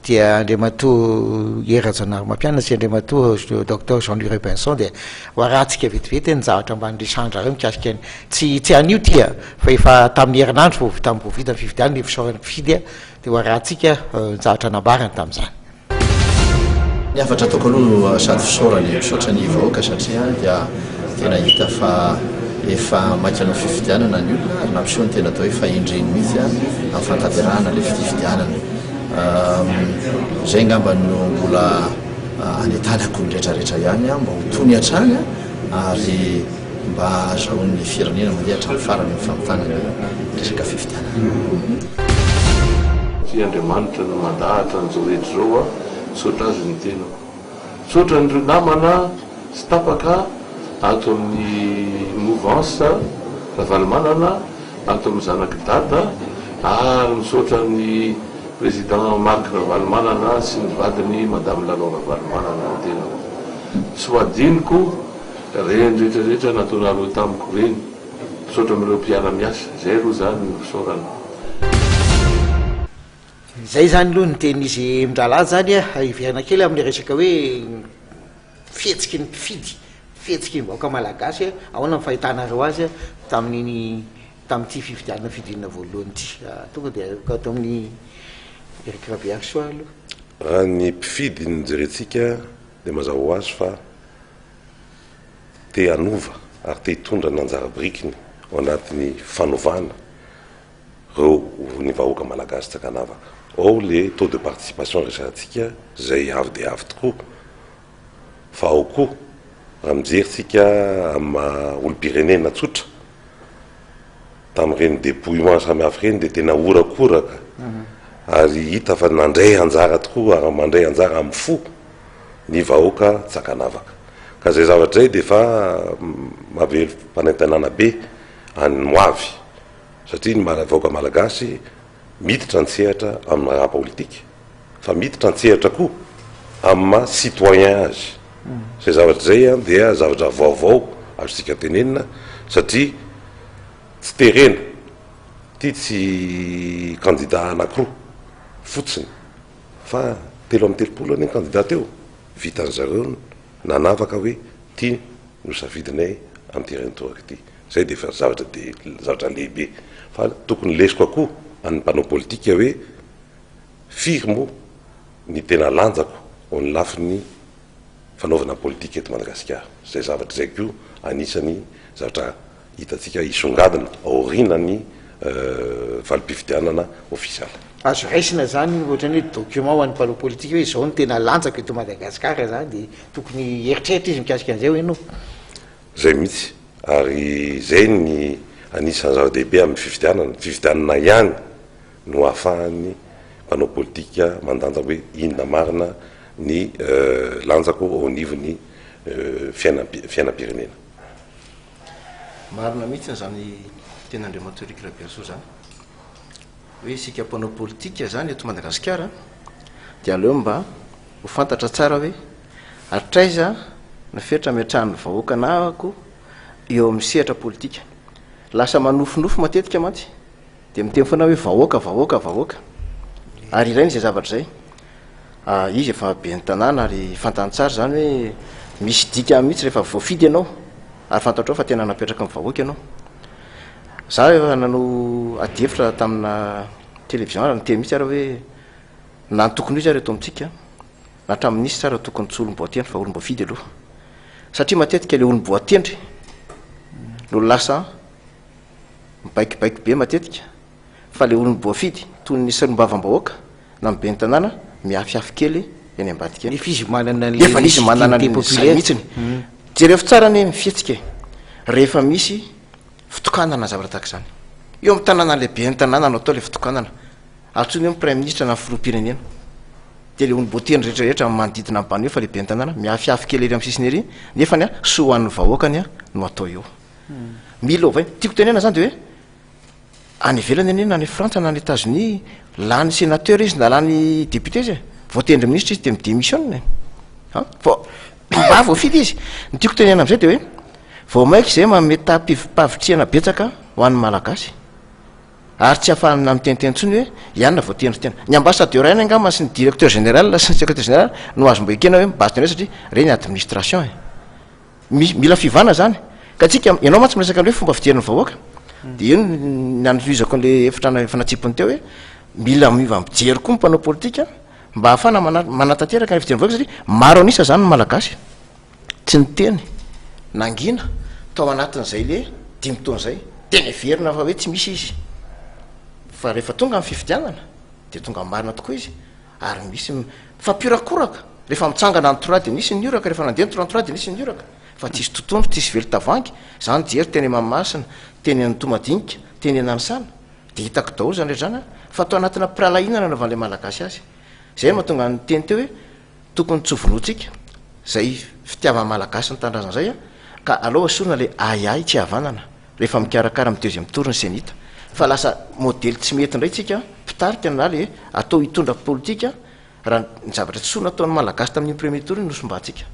dia Andriamatoa Hery Rajaonarimampianina sy Andriamatoa Docteur Jean Louis Robinson dia ho arahantsika vetivety ny zavatra mba niresahan-dRareo mikasika ny, tsy tsy anio ity a, fa efa tamin'ny herinandro vao tamin'ny vao vita ny fifidianana ny fisaorana mpifidy a, dia ho arahantsika ny zavatra nambarany tamin'izany. Ny hafatra ataoko aloha sady fisaorana e, misaotra ny vahoaka satria dia tena hita fa efa maika hanao fifidianana ny olona ary nampiseho ny tena atao hoe fahendreny mihitsy amin'ny fanatanterahana ilay fifidianana. Izay angamba no mbola anentanako ny rehetrarehetra ihany mba ho tony hatrany ary mba hahazahoan'ny firenena mandeha hatramin'ny farany amin'ny famitana ny resaka fifidianana. Satria Andriamanitra no mandahatra an'izao rehetra izao a, misaotra Azy ny tenako. Misaotra an'ireo namana tsy tapaka ato amin'ny mouvance Ravalomanana, ato amin'ny zanak'i Dada, ary misaotra an'i Président Marc Ravalomanana sy ny vadiny Madame Lalao Ravalomanana ny tenako. Tsy ho adinoko ireny rehetra rehetra nataonareo tamiko ireny. Misaotra amin'ireo mpiara-miasa. Izay aloha izany no fisaorana. Izay izany aloha ny tenin'izy mirahalahy izany a, hiverina kely amin'ilay resaka hoe fihetsiky ny mpifidy, fihetsiky ny vahoaka malagasy, ahoana ny fahitanareo azy tamin'iny tamin'ity fifidianana fihodinana voalohany ity? Tonga dia aleoko ato amin'i Eric Rabearisoa aloha. Raha ny mpifidy no jerentsika dia mazava ho azy fa te hanova ary te hitondra ny anjara birikiny ao anatin'ny fanovana reo ny vahoaka malagasy tsy ankanavaka. Ao le taux de participation resahantsika zay avo dia avo tokoa fa ao koa raha mijery tsika amin'ny maha olom-pirenena tsotra tamin'ireny depouillement samihafa ireny dia tena horakoraka ary hita fa nandray anjara tokoa ary mandray anjara amin'ny fo ny vahoaka tsy ankanavaka. Ka zay zavatra zay dia efa mahavelom-panentanana be an'ny ho avy satria ny vahoaka malagasy miditra an-tsehatra amin'ny raharaha politika fa miditra an-tsehatra koa amin'ny maha citoyen azy. Izay zavatra izay dia zavatra vaovao azontsika tenenina satria tsy terena, ity tsy kandida anankiroa fotsiny fa 33 anie ny kandida teo, vitan-dry zareo ny nanavaka hoe ity no safidinay amin'ity renitoraka ity. Izay dia efa zavatra dia zavatra lehibe. Fa tokony lesoka koa an'ny mpanao politika hoe firy moa ny tena lanjako ao ny lafiny fanaovana politika eto Madagasikara. Izay zavatra izay koa anisan'ny zavatra hitantsika hisongadina aorianan'ny valim-pifidianana ofisialy. Azo raisina izany ohatran'ny hoe document ho an'ny mpanao politika hoe izao no tena lanjako eto Madagasikara izany dia tokony hieritreritra izy mikasika an'izay hoy ianao? Izay mihitsy, ary izay ny anisan'ny zava-dehibe amin'ny fifidianana, fifidianana ihany no ahafahan'ny mpanao politika mandanja hoe inona marina ny lanjako ao anivon'ny fiainam-pirenena. Marina mihitsy izany tenin'Andriamatoa Eric Rabearisoa izany, hoe isika mpanao politika izany eto Madagasikara dia aleo mba ho fantatra tsara hoe hatraiza ny fetra ametrahan'ny vahoaka anahako eo amin'ny sehatra politika. Lasa manofinofy matetika mantsy dia miteny foana hoe vahoaka, vahoaka, vahoaka. Ary ilaina izay zavatra izay. Izy efa ben'ny tanàna ary fantany tsara izany hoe misy dikany mihitsy rehefa voafidy ianao ary fantatrao fa tena napetraky ny vahoaka ianao. Za efa nanao adihevitra tamina télévision ary niteny mihitsy ary hoe na ny tokony ho izy ary eto amintsika na hatramin'ny minisitra ary tokony tsy olom-boatendry fa olom-boafidy aloha. Satria matetika ilay olom-boatendry no lasa mibaikobaiko be matetika fa ilay olom-boafidy toy ny solombavambahoaka na ny ben'ny tanàna miafiafy kely eny ambadika eny. Nefa izy manana ny Nefa izy manana légitimité ny zay populaire. mihitsiny. Jereo tsara anie ny fihetsika e. Rehefa misy fitokanana na zavatra tahaka izany. Eo amin'ny tanàna ilay ben'ny tanàna no atao ilay fitokanana. Antsoina eo ny praiminisitra na ny filoham-pirenena. Dia ilay olom-boatendry rehetra rehetra manodidina ny bano eo fa ilay ben'ny tanàna miafiafy kely ery amin'ny sisiny ery nefa ny soa ho an'ny vahoakany no atao eo. Mila ovaina. Tiako tenena izany dia hoe Any ivelany anie na any Frantsa na any Etats-Unis, lany sénateur izy na lany député izy e, voatendry ministra izy de mi-démissionne e. An, vao mba voafidy izy. Ny tiako tenenina am'zay de hoe vao mainka izay manome taham-pahavitrihana betsaka ho an'ny Malagasy. Ary tsy ahafahana miteniteny intsony hoe i anona voatendry tena. Ny ambassadeur ihany angamba sy ny directeur général sy ny secrétaire général no azo mba ekena hoe mi-base tena satria ireny administration e. Misy, mila fiovana zany. Ka tsika, ianao mantsy miresaka an'le hoe fomba fijerin'ny vahoaka, de eo ny nanohizako an'le hevitra efa natsipiny teo hoe mila miova mijery koa ny mpanao politika mba ahafahana mana- manatanteraka ny fijerin'ny vahoaka satria maro an'isa zany ny Malagasy tsy niteny, nangina tao anatin'izay le dimy taona izay, de neverina fa hoe tsy misy izy. Fa rehefa tonga ny fifidianana de tonga marina tokoa izy. Ary misy mifampiorakoraka, rehefa mitsangana ny trois dia nisy ny oraka, rehefa nandeha ny 33 dia nisy ny oraka, fa tsisy totohondry, tsisy velon-tavoahangy, za nijery teny Mahamasina, teny Antohomadinika, teny Nanisana, dia hitako daholo izany rehetra izany an, fa tao anatina pirahalahiana nanaovan'ilay Malagasy azy. Izay no mahatonga ny niteny teo hoe tokony tsy ho vonointsika izay fitiavan'ny Malagasy ny tanindrazana izay an, ka aleo esorina ilay ahiahy tsy havanana. rehefa mikarakara amin'ny deuxième tour ny cenit fa lasa modely tsy mety indray tsika mpitarika na le atao hitondra politika raha ny zavatra tsy soa nataon'ny malagasy tamin'iny premier tour iny no sombantsika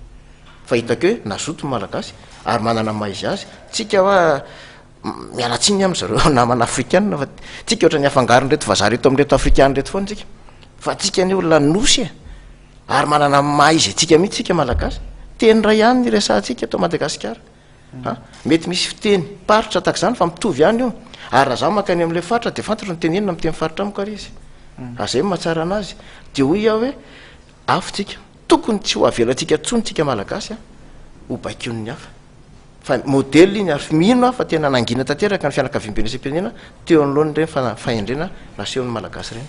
fa hitako hoe nazoto ny malagasy ary manana ny maha izy azy tsika hoa miala tsiny amin'ny zareo namana afrikana fa tsika ohatran'ny afangaron'ireto vazaha reto amin'ireto afrikana reto foana tsika fa tsika anie olona nosy e ary manana ny maha izy antsika mihitsy tsika malagasy teny iray ihany ny resahantsika eto Madagasikara A! Mety misy fiteny paritra tahaka izany fa mitovy ihany io. Ary raha za mankany amin'ilay faritra dia fantatro ny tenenina miteny faritra amiko ary izy. Raha izay no mahatsara anazy. Dia hoy aho hoe afo tsika. Tokony tsy ho avelantsika intsony tsika Malagasy ho baikoin'ny hafa. Fa modèle iny ary mino aho fa tena nangina tanteraka ny fianakaviambe iraisam-pirenena teo anoloan'ireny fahendrena nasehon'ny Malagasy ireny.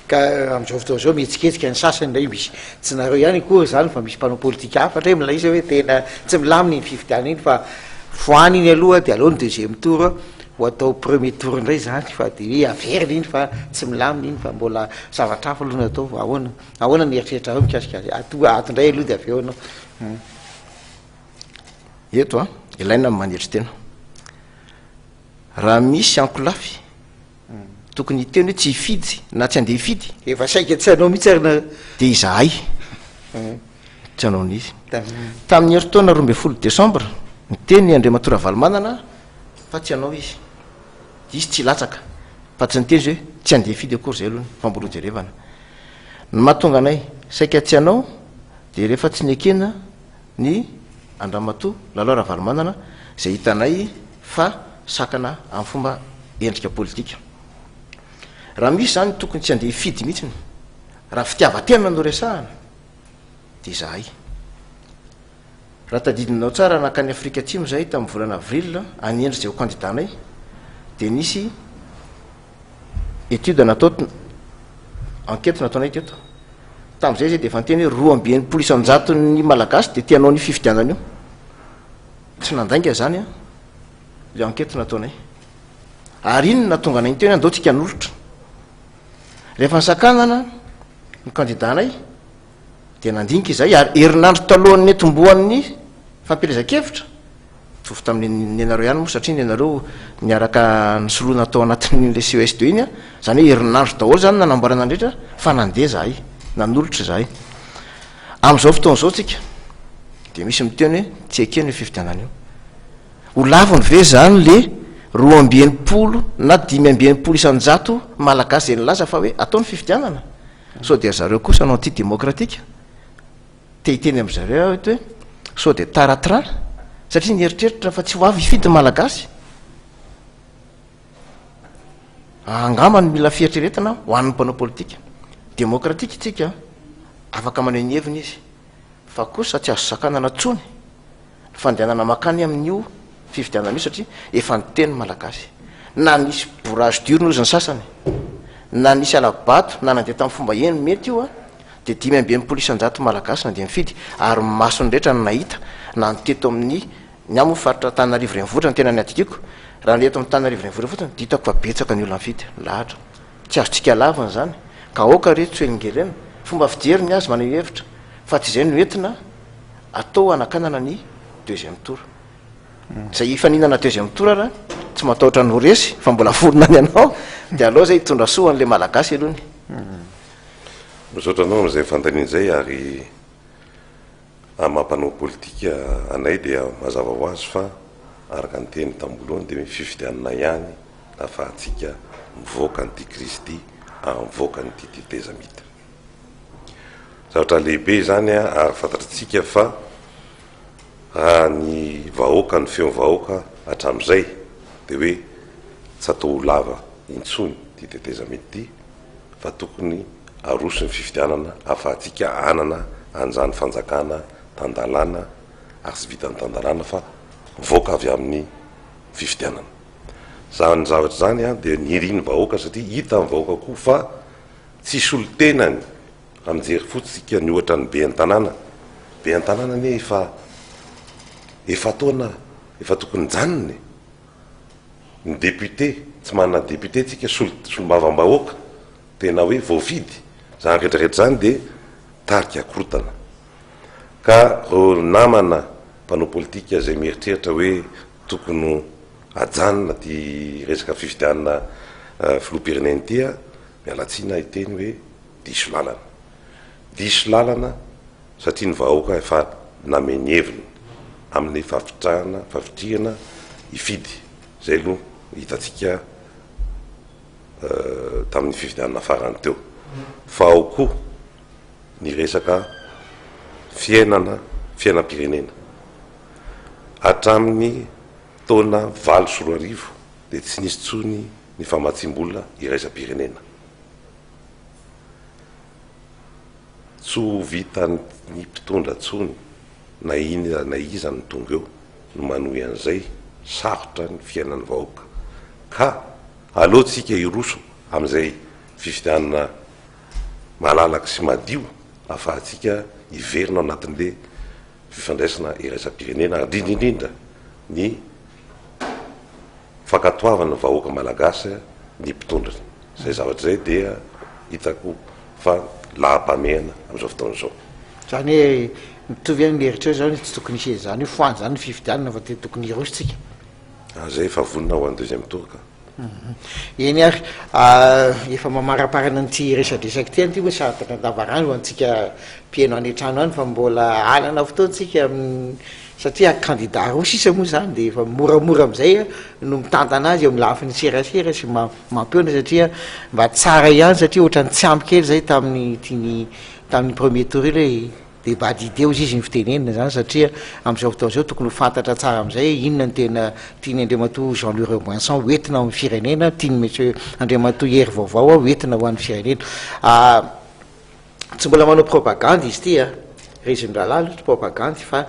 Ka amin'izao fotoana izao mihetsiketsika ny sasany indray misy, tsy nareo ihany akory izany fa misy mpanao politika hafa indray milaza hoe tena tsy milamina iny fifidianana iny fa foano iny aloha dia aleo ny deuxième tour ho atao premier tour indray izany fa dia hoe averina iny fa tsy milamina iny fa mbola zavatra hafa aloha no atao fa ahoana ahoana ny eritreritrareo mikasika azy? Ato ato indray aloha dia avy eo ianao. Eto an, ilaina ny manetry tena. Raha misy ankolafy Tokony hiteny hoe tsy hifidy na tsy handeha hifidy. Efa saika tsy hanao mihitsy ary nareo. Dia izahay tsy hanao an'izy. Tamin'ny herintaona 12 desambra, niteny Andriamatoa Ravalomanana fa tsy hanao izy. Izy tsy hilatsaka. Fa tsy niteny izy hoe tsy handeha hifidy akory izay aloha fa mbola hojerevana. Ny mahatonga anay saika tsy hanao dia rehefa tsy nekena ny an-dRamatoa Lalao Ravalomanana izay hitanay fa sakana amin'ny fomba endrika politika. Raha misy izany tokony tsy handeha hifidy mihitsy, raha fitiavan-tena no resahana dia izahay. Raha tadidinao tsara nankany Afrika Atsimo izahay tamin'ny volana avril hanendry izay ho candidat-nay dia nisy Étude natao, enquête nataonay teto. Tamin'izay izy dia efa niteny hoe 62 isan-jaton'ny Malagasy dia te hanao an'io fifidianana io. Tsy nandainga izany an, ilay enquête nataonay. Ary iny no nahatonga anay niteny hoe andao tsika hanolotra. Rehefa nisakanana ny candidat-nay dia nandinika izahay ary herinandro talohan'ny nitomboan'ny fampielezan-kevitra, mitovy tamin'ny nenareo ihany moa satria nenareo niaraka nisoloana tao anatin'ilay CES 2 iny an, izany hoe herinandro daholo izany nanamboarana ny rehetra fa nandeha izahay, nanolotra izahay. Amin'izao fotoana izao tsika dia misy miteny hoe tsy ekena io fifidianana io. Ho laviny ve izany le 62 na 65% Malagasy izay nilaza fa hoe atao ny fifidianana? Sao dia zareo kosa no anti-demokratika? Te hiteny amin-dry zareo aho eto hoe sao dia tara train satria nieritreritra fa tsy ho avy hifidy ny Malagasy. Angamba no mila fieritreretana ho an'ny mpanao politika. Demokratika isika, afaka maneho ny heviny izy, fa kosa tsy azo sakanana intsony ny fandehanana mankany amin'io fifidianana io satria efa niteny ny Malagasy. Na nisy bourrage d'urne hozy ny sasany, na nisy hala-bato, na nandeha tamin'ny fomba eny mety io dia 65% Malagasy nandeha nifidy ary ny mason'ny rehetra no nahita na ny teto amin'ny Ny ahy moa faritra Antananarivo renivohitra no tena niadidiako, raha ny eto Antananarivo renivohitra fotsiny dia hitako fa betsaka ny olona mifidy, lahatra. Tsy azontsika lavina izany, ka aoka re tsy ho helingelenina. Fomba fijery ny azy maneho hevitra, fa tsy izay no entina atao hanakanana ny deuxième tour. Izay hifaninana deuxième tour ara tsy matahotra ny ho resy fa mbola vonona ny hanao, dia aleo izay hitondra soa ho an'ilay Malagasy aloha ny. Misaotra anao amin'izay fanontaniana izay ary Amin'ny maha mpanao politika anay dia mazava ho azy fa araka ny teny tamin'ny voalohany dia hoe fifidianana ihany no ahafahantsika mivoaka an'ity krizy ity ary mivoaka an'ity tetezamita. Zavatra lehibe izany ary fantatritsika fa raha ny vahoaka, ny feon'ny vahoaka hatramin'izay dia hoe tsy atao ho lava intsony ity tetezamita ity fa tokony aroso ny fifidianana ahafahantsika hanana an'izany fanjakana tan-dalàna ary tsy vitan'ny tan-dalàna fa mivoaka avy amin'ny fifidianana. Izany zavatra izany dia nirian'ny vahoaka satria hitan'ny vahoaka koa fa tsy solontenany raha mijery fotsiny ny ohatra ny ben'ny tanàna, ben'ny tanàna anie efa efa taona efa tokony hijanona e! Ny député, tsy manana député tsika, solombavambahoaka tena hoe voafidy, zany rehetra rehetra zany dia tarika korontana. Ka reo namana mpanao politika zay mieritreritra hoe tokony ajanona ty resaka fifidianana filoham-pirenena ity a, miala tsiny aho hiteny hoe diso lalana. Diso lalana satria ny vahoaka efa namehy ny heviny amin'ny fahavitrahana, fahavitrihana hifidy. Izay aloha no hitantsika tamin'ny fifidianana farany teo. Fa ao koa ny resaka fiainana, fiainam-pirenena. Hatramin'ny taona 2008 dia tsy nisy intsony ny famatsiam-bola iraisam-pirenena. Tsy ho vitan'ny mpitondra tsony na iza na iza no tonga eo no manohy an'izay, sarotra ny fiainan'ny vahoaka ka aleo tsika hiroso amin'izay fifidianana malalaka sy madio afahantsika hiverina ao anatin'le fifandraisana iraisam-pirenena ary indrindra indrindra ny fankatoavana ny vahoaka malagasy ny mpitondra. Izay zavatra izay dia hitako fa laham-pahamehana amin'izao fotoana izao. Izany hoe mitovy ihany ny eritreritra izany hoe tsy tokony hisy an'izany hoe foano izany ny fifidianana fa dia tokony hiroso tsika. Ah, zay efa vonona ho an'ny deuxième tour ka. Eny ary, efa mamaraparana an'ity resadresaka ity any ity moa sady andavarano ho antsika mpihaino any an-trano any fa mbola hanana fotoana tsika amin'ny satria kandida roa sisa moa izany dia efa moramora amin'izay no mitantana azy eo amin'ny lafiny serasera sy mampihaona satria mba tsara ihany satria ohatran'ny tsy ampy kely izay tamin'ny ity tamin'ny premier tour iny hoe Débat d'idées hozy izy ny fitenenana izany satria amin'izao fotoana izao tokony ho fantatra tsara amin'izay hoe inona no tena tian'i Andriamatoa Jean Louis Robinson ho entina ao amin'ny firenena, tian'i Monsieur Andriamatoa Hery Vaovao ho entina ho an'ny firenena. Tsy mbola manao propagandy izy ity a, resin-drahalahy aloha tsy propagandy fa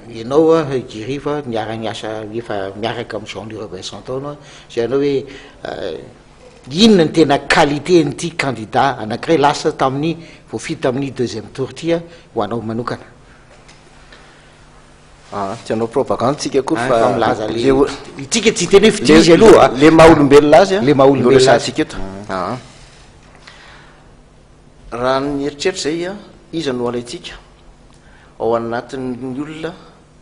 ianao Guy Rivo niara-niasa efa miaraka amin'i Jean Louis Robinson tao ianao, izay ianao hoe Inona ny tena qualité an'ity candidat anakiray lasa tamin'ny voafidy tamin'ny deuxième tour ity ho anao manokana? Ah, tsy hanao propagande tsika akory fa fa milaza le itsika tsy hiteny hoe fidio izy aloha a. Le maha olombelona azy a, le maha no olombelona azy. resahantsika eto. Ah. Raha ny eritreritra izay a, iza no alaintsika ao anatin'ny olona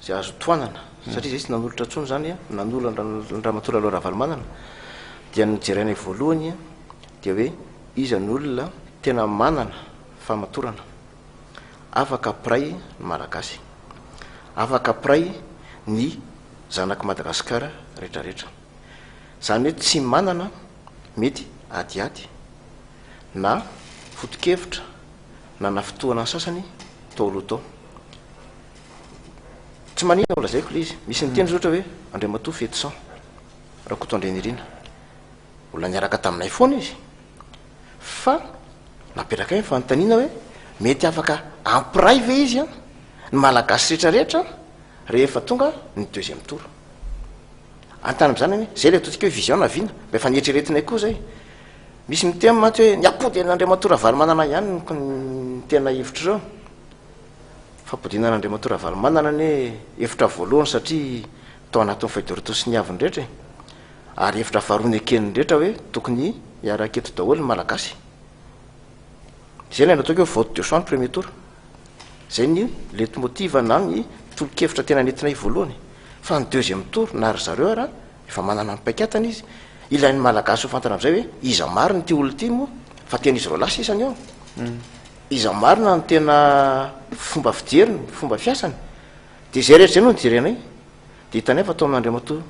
Izay azo tohanana, satria izay tsy nanolotra intsony izany, nanolo an-dRamatoa Lalao Ravalomanana, dia ny nojerenay voalohany dia hoe iza no olona tena manana fahamatorana, afaka hampiray ny Malagasy, afaka hampiray ny zanak'i Madagasikara rehetrarehetra. Izany hoe tsy manana mety adiady na. foto-kevitra nanafintohana ny sasany tao aloha tao. Tsy maninona ho lazaiko ilay izy. Misy niteny zao ohatra hoe Andriamatoa Fetison Rakotoandrianirina. Mbola niaraka taminay foana izy. Fa napetrakay ny fanontaniana hoe mety afaka hampiray ve izy an, ny Malagasy rehetra rehetra rehefa tonga ny deuxième tour. Anontany amin'izany anie, zay ilay ataontsika hoe vision na vina, mba efa nieritreretinay koa zay. Misy miteny mantsy hoe ny hampody an'Andriamatoa Ravalomanana ihany no tena hevitr'ireo. Fampodiana an'Andriamatoa Ravalomanana anie hevitra voalohany satria tao anatin'ny feuille de route soniavin'ny rehetra e. Ary hevitra faharoa neken'ny rehetra hoe tokony hiaraka eto daholo ny Malagasy. Izay ilay nataoko hoe vote de choix ny premier tour. Izay ny leitmotiv na ny tolo-kevitra tena nentinay voalohany. Fa ny deuxième tour na ry zareo ara efa manana ny paikatany izy. Ilain'ny Malagasy ho fantatra amin'izay hoe iza marina ity olona ity moa fa tena izy roalahy sisa ny eo. Iza marina no tena fomba fijeriny, fomba fiasany. Dia izay rehetra izay no nijerenay. Dia hitanay fa tao amin'Andriamatoa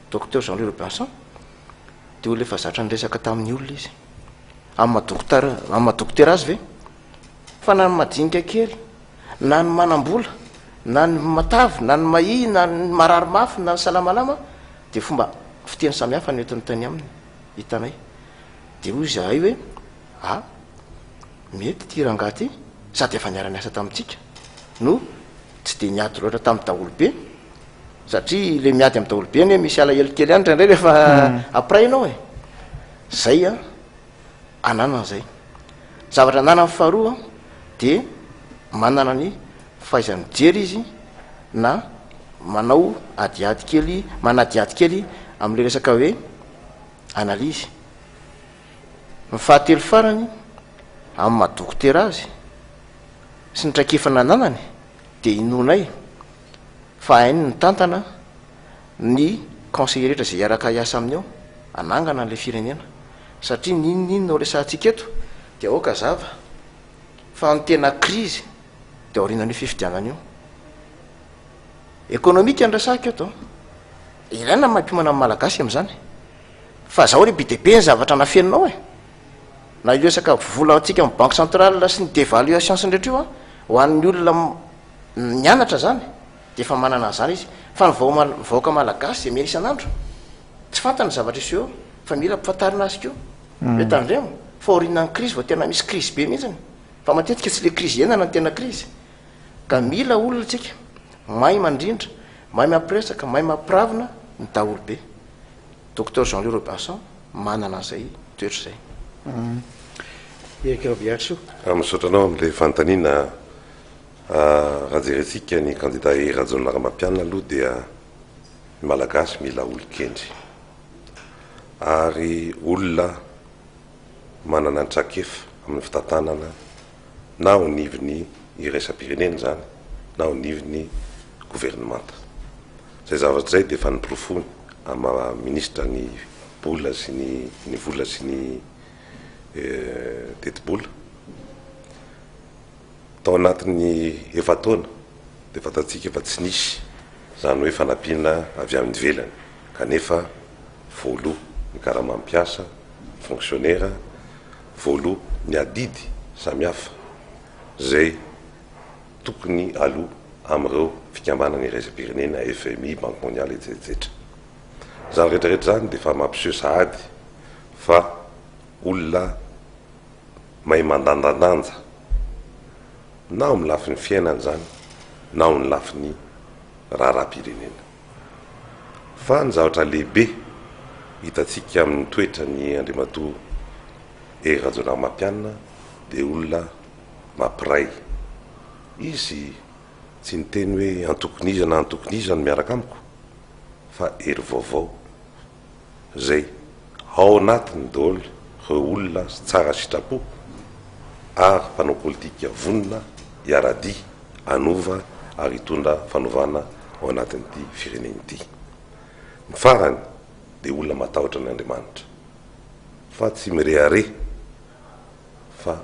Docteur Jean Louis Robinson dia olona efa zatra niresaka tamin'ny olona izy. Amin'ny maha dokotera, amin'ny maha dokotera azy ve? Fa na ny madinika kely, na ny manam-bola, na ny matavy, na ny mahia, na ny marary mafy, na ny salamalama dia fomba fiteny samihafa no entiny tany aminy, hitanay. Dia hoy izahay hoe, a, mety ity rangahy ity, sady efa niara-niasa tamintsika, no tsy dia niady loatra tamin'ny daholobe, satria ilay miady amin'ny daholobe anie misy alahelo kely ihany indraindray rehefa après ianao e. Zay an, ananany zay. Zavatra ananany faharoa dia manana ny fahaiza-mijery izy na manao adiady kely, manadihady kely amin'ilay resaka hoe analyse. Ny fahatelo farany, amin'ny maha dokotera azy sy ny traikefa nananany dia inoanay fa hainy ny mitantana ny conseiller rehetra izay hiaraka hiasa aminy ao hanangana an'ilay firenena satria n'inon'inona ho resahantsika eto dia aoka hazava fa ny tena crise dia aorianan'io fifidianana io. Ekonomika no resahiko eto an! Ilaina ny mampiomana ny Malagasy amin'izany fa zao re be dia be ny zavatra nafeninao e! Na io resaka vola antsika amin'ny banque centrale sy ny devaluation sy ny rehetra io an, ho an'ny olona nianatra zany dia efa manana an'izany izy fa ny vahoaka malagasy izay miaina isan'andro tsy fantany ny zavatra hiseho eo fa mila ampifantarina azy koa hoe tandremo fa aorianan'ny crise vao tena misy crise be mihitsiny fa matetika tsy le crise iainana no tena crise ka mila olona tsika mahay mandrindra mahay mampiresaka mahay mampiravina ny daholobe. Docteur Jean Louis Robinson manana an'izay toetra izay. Eric Rabearisoa. Misaotra anao amin'ilay fanontaniana. Raha jerentsika ny kandida Hery Rajaonarimampianina aloha dia ny Malagasy mila olon-kendry ary olona manana ny traikefa amin'ny fitantanana na ao anivon'ny iraisam-pirenena izany na ao anivon'ny governemanta. Izay zavatra izay dia efa noporofoiny amin'ny maha minisitra ny bola sy ny ny vola sy ny tetibola. Tao anatin'ny efa-taona dia fantatsika fa tsy nisy izany hoe fanampiana avy amin'ny ivelany kanefa voaloa ny karaman'ny mpiasa, ny fonctionnaire, voaloa ny adidy samihafa izay tokony aloa amin'ireo fikambanana iraisam-pirenena, FMI, Banque mondiale, etsetra etsetra. Izany rehetra rehetra izany dia efa mampiseho sahady fa olona mahay mandandandanja na ao amin'ny lafiny fiainana izany na ao amin'ny lafiny raharaham-pirenena. Fa ny zavatra lehibe hitantsika amin'ny toetran'i Andriamatoa Hery Rajaonarimampianina dia olona mampiray. Izy tsy niteny hoe antokon'iza na antokon'iza no miaraka amiko fa hery vaovao izay ao anatiny daholo ireo olona tsara sitrapo ary mpanao politika vonona hiara-dia hanova ary hitondra fanovana ao anatin'ity firenena ity. Ny farany dia olona matahotra an'Andriamanitra fa tsy mirehareha fa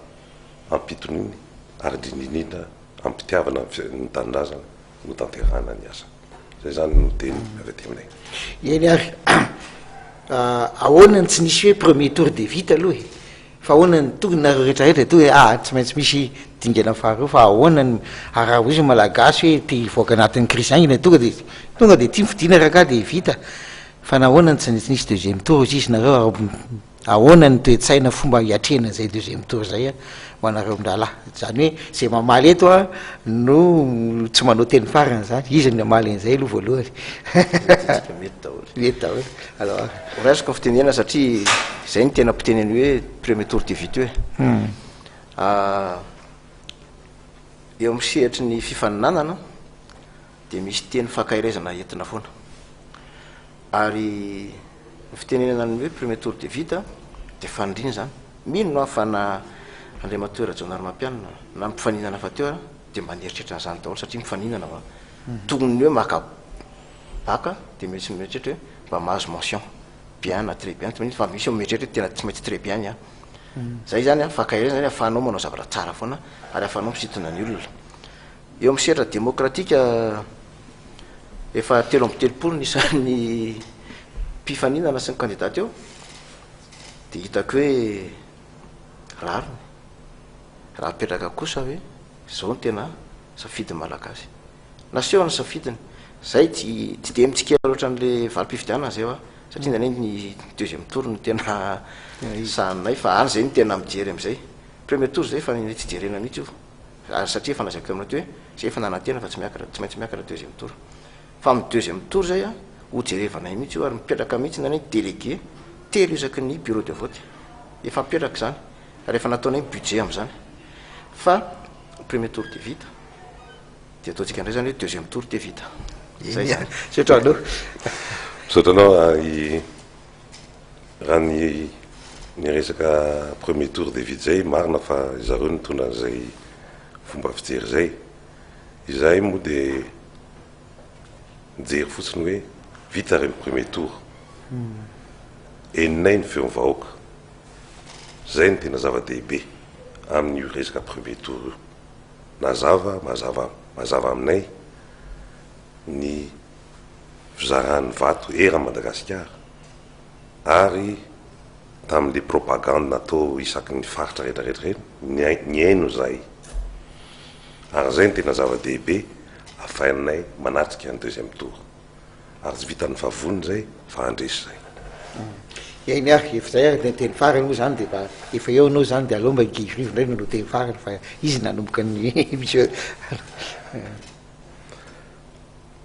am-pitoniana ary indrindra indrindra am-pitiavana ny tanindrazana no tanterahana ny asa. Izay izany no teny avy aty aminay. Eny ary, ahoana no tsy nisy hoe premier tour dia vita aloha e? Fa ahoana ny tokony nareo rehetra rehetra dia tonga ah tsy maintsy misy dingana faharoa fa ahoana ny ary raha hoy izy malagasy hoe te hivoaka anatin'ny crise haingana tonga dia tonga dia ity ny fidiana rangah dia vita fa nahoana no tsy nisy deuxième tour hoy izy nareo ary ahoana ny toe-tsaina fomba hiatrehana an'izay deuxième tour izay ho anareo mirahalahy izany hoe izay mamaly eto a no tsy manao teny farany izany iza no hamaly an'izay aloha voalohany mety daholo mety daholo alors Ho raisiko ny fitenenana satria izay no tena mpiteny an'io hoe premier tour dia vita io e. Eo amin'ny sehatry ny fifaninanana dia misy teny fankaherezana entina foana. Ary ny fitenenana ny hoe premier tour dia vita dia faniriana izany. Mino aho fa na Andriamatoa Rajaonarimampianina na ny mpifaninana hafa teo ara dia mba nieritreritra an'izany daholo satria mifaninana va. Toy ny hoe maka bac dia misy mieritreritra hoe mba mahazo mention bien na très bien, tsy maninona fa misy mieritreritra hoe tena tsy maintsy très bien ny ahy. Zay zany an, fankaherezana zany ahafahanao manao zavatra tsara foana ary ahafahanao misintona ny olona. Eo amin'ny sehatra demokratika, efa 33 ny isan'ny mpifaninana sy ny kandida teo, dia hitako hoe rariny raha apetraka kosa hoe izao no tena safidin'ny Malagasy. Naseho ny safidiny. Zay tsy tsy dia mitsikera loatra an'le valim-pifidianana zay hoa, satria indraindray ny deuxième tour no tena sahaninay fa any zay no tena mijery am'zay. Premier tour zay efa tsy jerena mihitsy io. Ary satria efa lazaiko taminao teo hoe zay efa nanantena fa tsy miakatra, tsy maintsy miakatra deuxième tour. Fa amin'ny deuxième tour zay an, ho jerevanay mihitsy io ary mipetraka mihitsy ny délégué telo isaky ny bureau de vote. Efa mipetraka izany ary efa nataonay ny budget amin'izany. Fa premier tour dia vita, dia ataontsika indray izany hoe deuxième tour dia vita. Zay izany. Misaotra anao. Misaotra anao ary raha ny ny resaka premier tour dia vita izay, marina fa zareo nitondra an'izay fomba fijery izay. Izahay moa dia nijery fotsiny hoe vita ireny premier tour. Henonay ny feon'ny vahoaka. Izay no tena zava-dehibe amin'io resaka premier tour io. Nazava, mazava, mazava aminay ny fizaran'ny vato eran'i Madagasikara ary tamin'le propagande natao isaky ny faritra rehetra rehetra ireny, nihaino izahay. Ary izay no tena zava-dehibe afahanay manatrika ny deuxième tour. Ary tsy vitan'ny fa vonona izay fa handresy izay. Eny ary, efa izay ary ny teny farany moa izany dia efa efa eo ianao izany dia aleo mba i Guy Rivo indray no hanao teny farany fa izy nanomboka ny émission.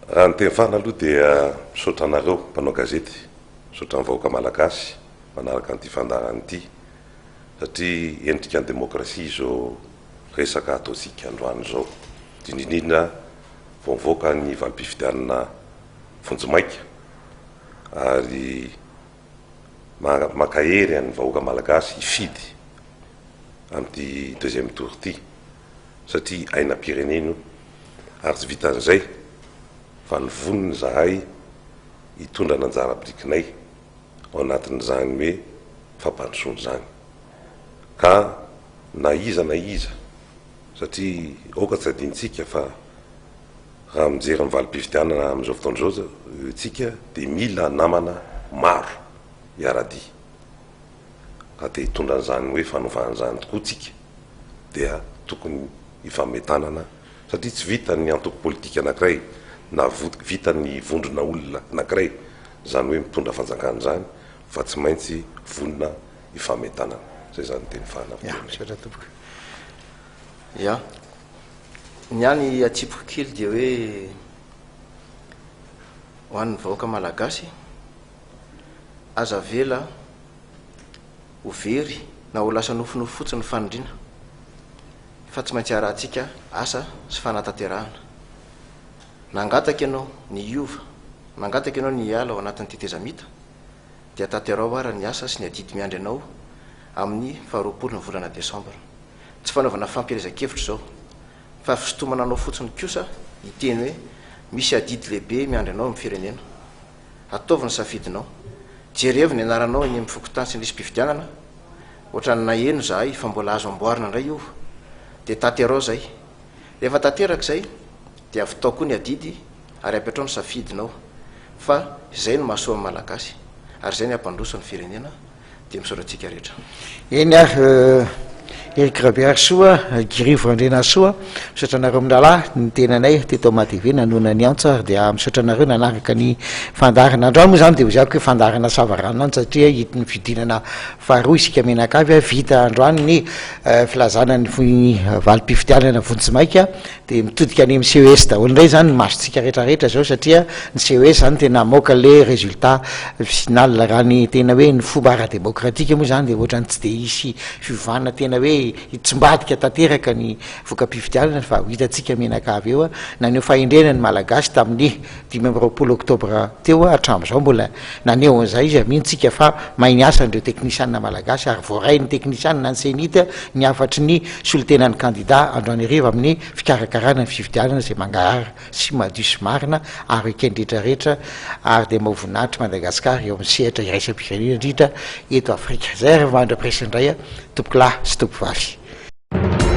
Raha ny teny farany aloha dia misaotra anareo mpanao gazety, misaotra ny vahoaka malagasy manaraka an'ity fandaharana ity satria endrika ny demokrasia izao resaka ataontsika androany izao, indrindra indrindra vao mivoaka ny valim-pifidianana vonjimaika ary mankahery an'ny vahoaka malagasy hifidy amin'ity deuxième tour ity satria ainam-pirenena io ary tsy vitan'izay fa nivonona izahay hitondra ny anjara birikinay ao anatin'izany hoe fampandrosoana izany ka na iza na iza satria aoka tsy adinontsika fa raha mijery ny valim-pifidianana amin'izao fotoana izao isika dia mila namana maro hiara-dia. Raha te hitondra an'izany hoe fanovana izany tokoa isika dia tokony hifanome tanana satria tsy vitan'ny antoko politika anankiray na vitan'ny vondrona olona anankiray izany hoe mitondra fanjakana izany fa tsy maintsy vonona hifanome tanana. Izay izany ny teny fahanavotana. Misaotra tompoko. Ya. Ny ahy ny atsipiko kely dia hoe ho an'ny vahoaka malagasy, aza avela ho very na ho lasa nofinofy fotsiny ny fanindriana fa tsy maintsy arahantsika asa sy fanatanterahana. Nangataka ianao ny hiova, nangataka ianao ny hiala ao anatin'ny tetezamita dia tanteraho ara ny asa sy ny adidy miandry anao amin'ny faharoapolo ny volana desambra. Tsy fanaovana fampielezan-kevitra izao, fa fisintomana anao fotsiny kosa hiteny hoe misy adidy lehibe miandry anao amin'ny firenena. Ataovy ny safidinao. Jerevo ny anaranao eny amin'ny fokontany sy ny lisi-pifidianana, ohatran'ny naheno izahay fa mbola azo amboarina indray io, dia tanterao izay. Rehefa tanteraka izay dia avitao koa ny adidy ary apetrao ny safidinao fa izay no mahasoa ny Malagasy ary izay ny hampandroso ny firenena. Dia misaotra antsika rehetra. Eny ary Eric Rabearisoa, Guy Rivo Randrianasoa, misaotra anareo mirahalahy, ny tenanay teto Matv nanohana ny antso ary dia misaotra anareo nanaraka ny fandaharana. Androany moa izany dia hozahako hoe fandaharana savaranonando satria hidin'ny fihodinana faharoa isika mianakavy, vita androany ny filazana ny valim-pifidianana vonjimaika Dia mitodika any amin'ny CES daholo indray izany ny masontsika rehetra rehetra izao satria ny CES izany tena hamoaka ilay résultat final. Raha ny tena hoe ny fomba ara-demokratika moa izany dia ohatran'ny tsy dia hisy fiovana tena hoe hitsimbadika tanteraka ny voka-pifidianana fa ho hitantsika mianakavy eo. Naneho fahendrena ny Malagasy tamin'ny 25 oktobra teo hatramin'izao mbola naneho an'izay izy ary mino tsika fa mahay ny asany ireo teknisianina malagasy ary voarain'ny teknisianina ny cenit ny hafatry ny solontenan'ny kandida androany hariva amin'ny fikarakarana ny fifidianana izay mangarahara sy madio sy marina ary eken'ny rehetra rehetra ary dia maha voninahitry Madagasikara eo amin'ny sehatra iraisam-pirenena indrindra eto Afrika. Izay ary mandra-piresy indray tompokolahy sy tompovavy.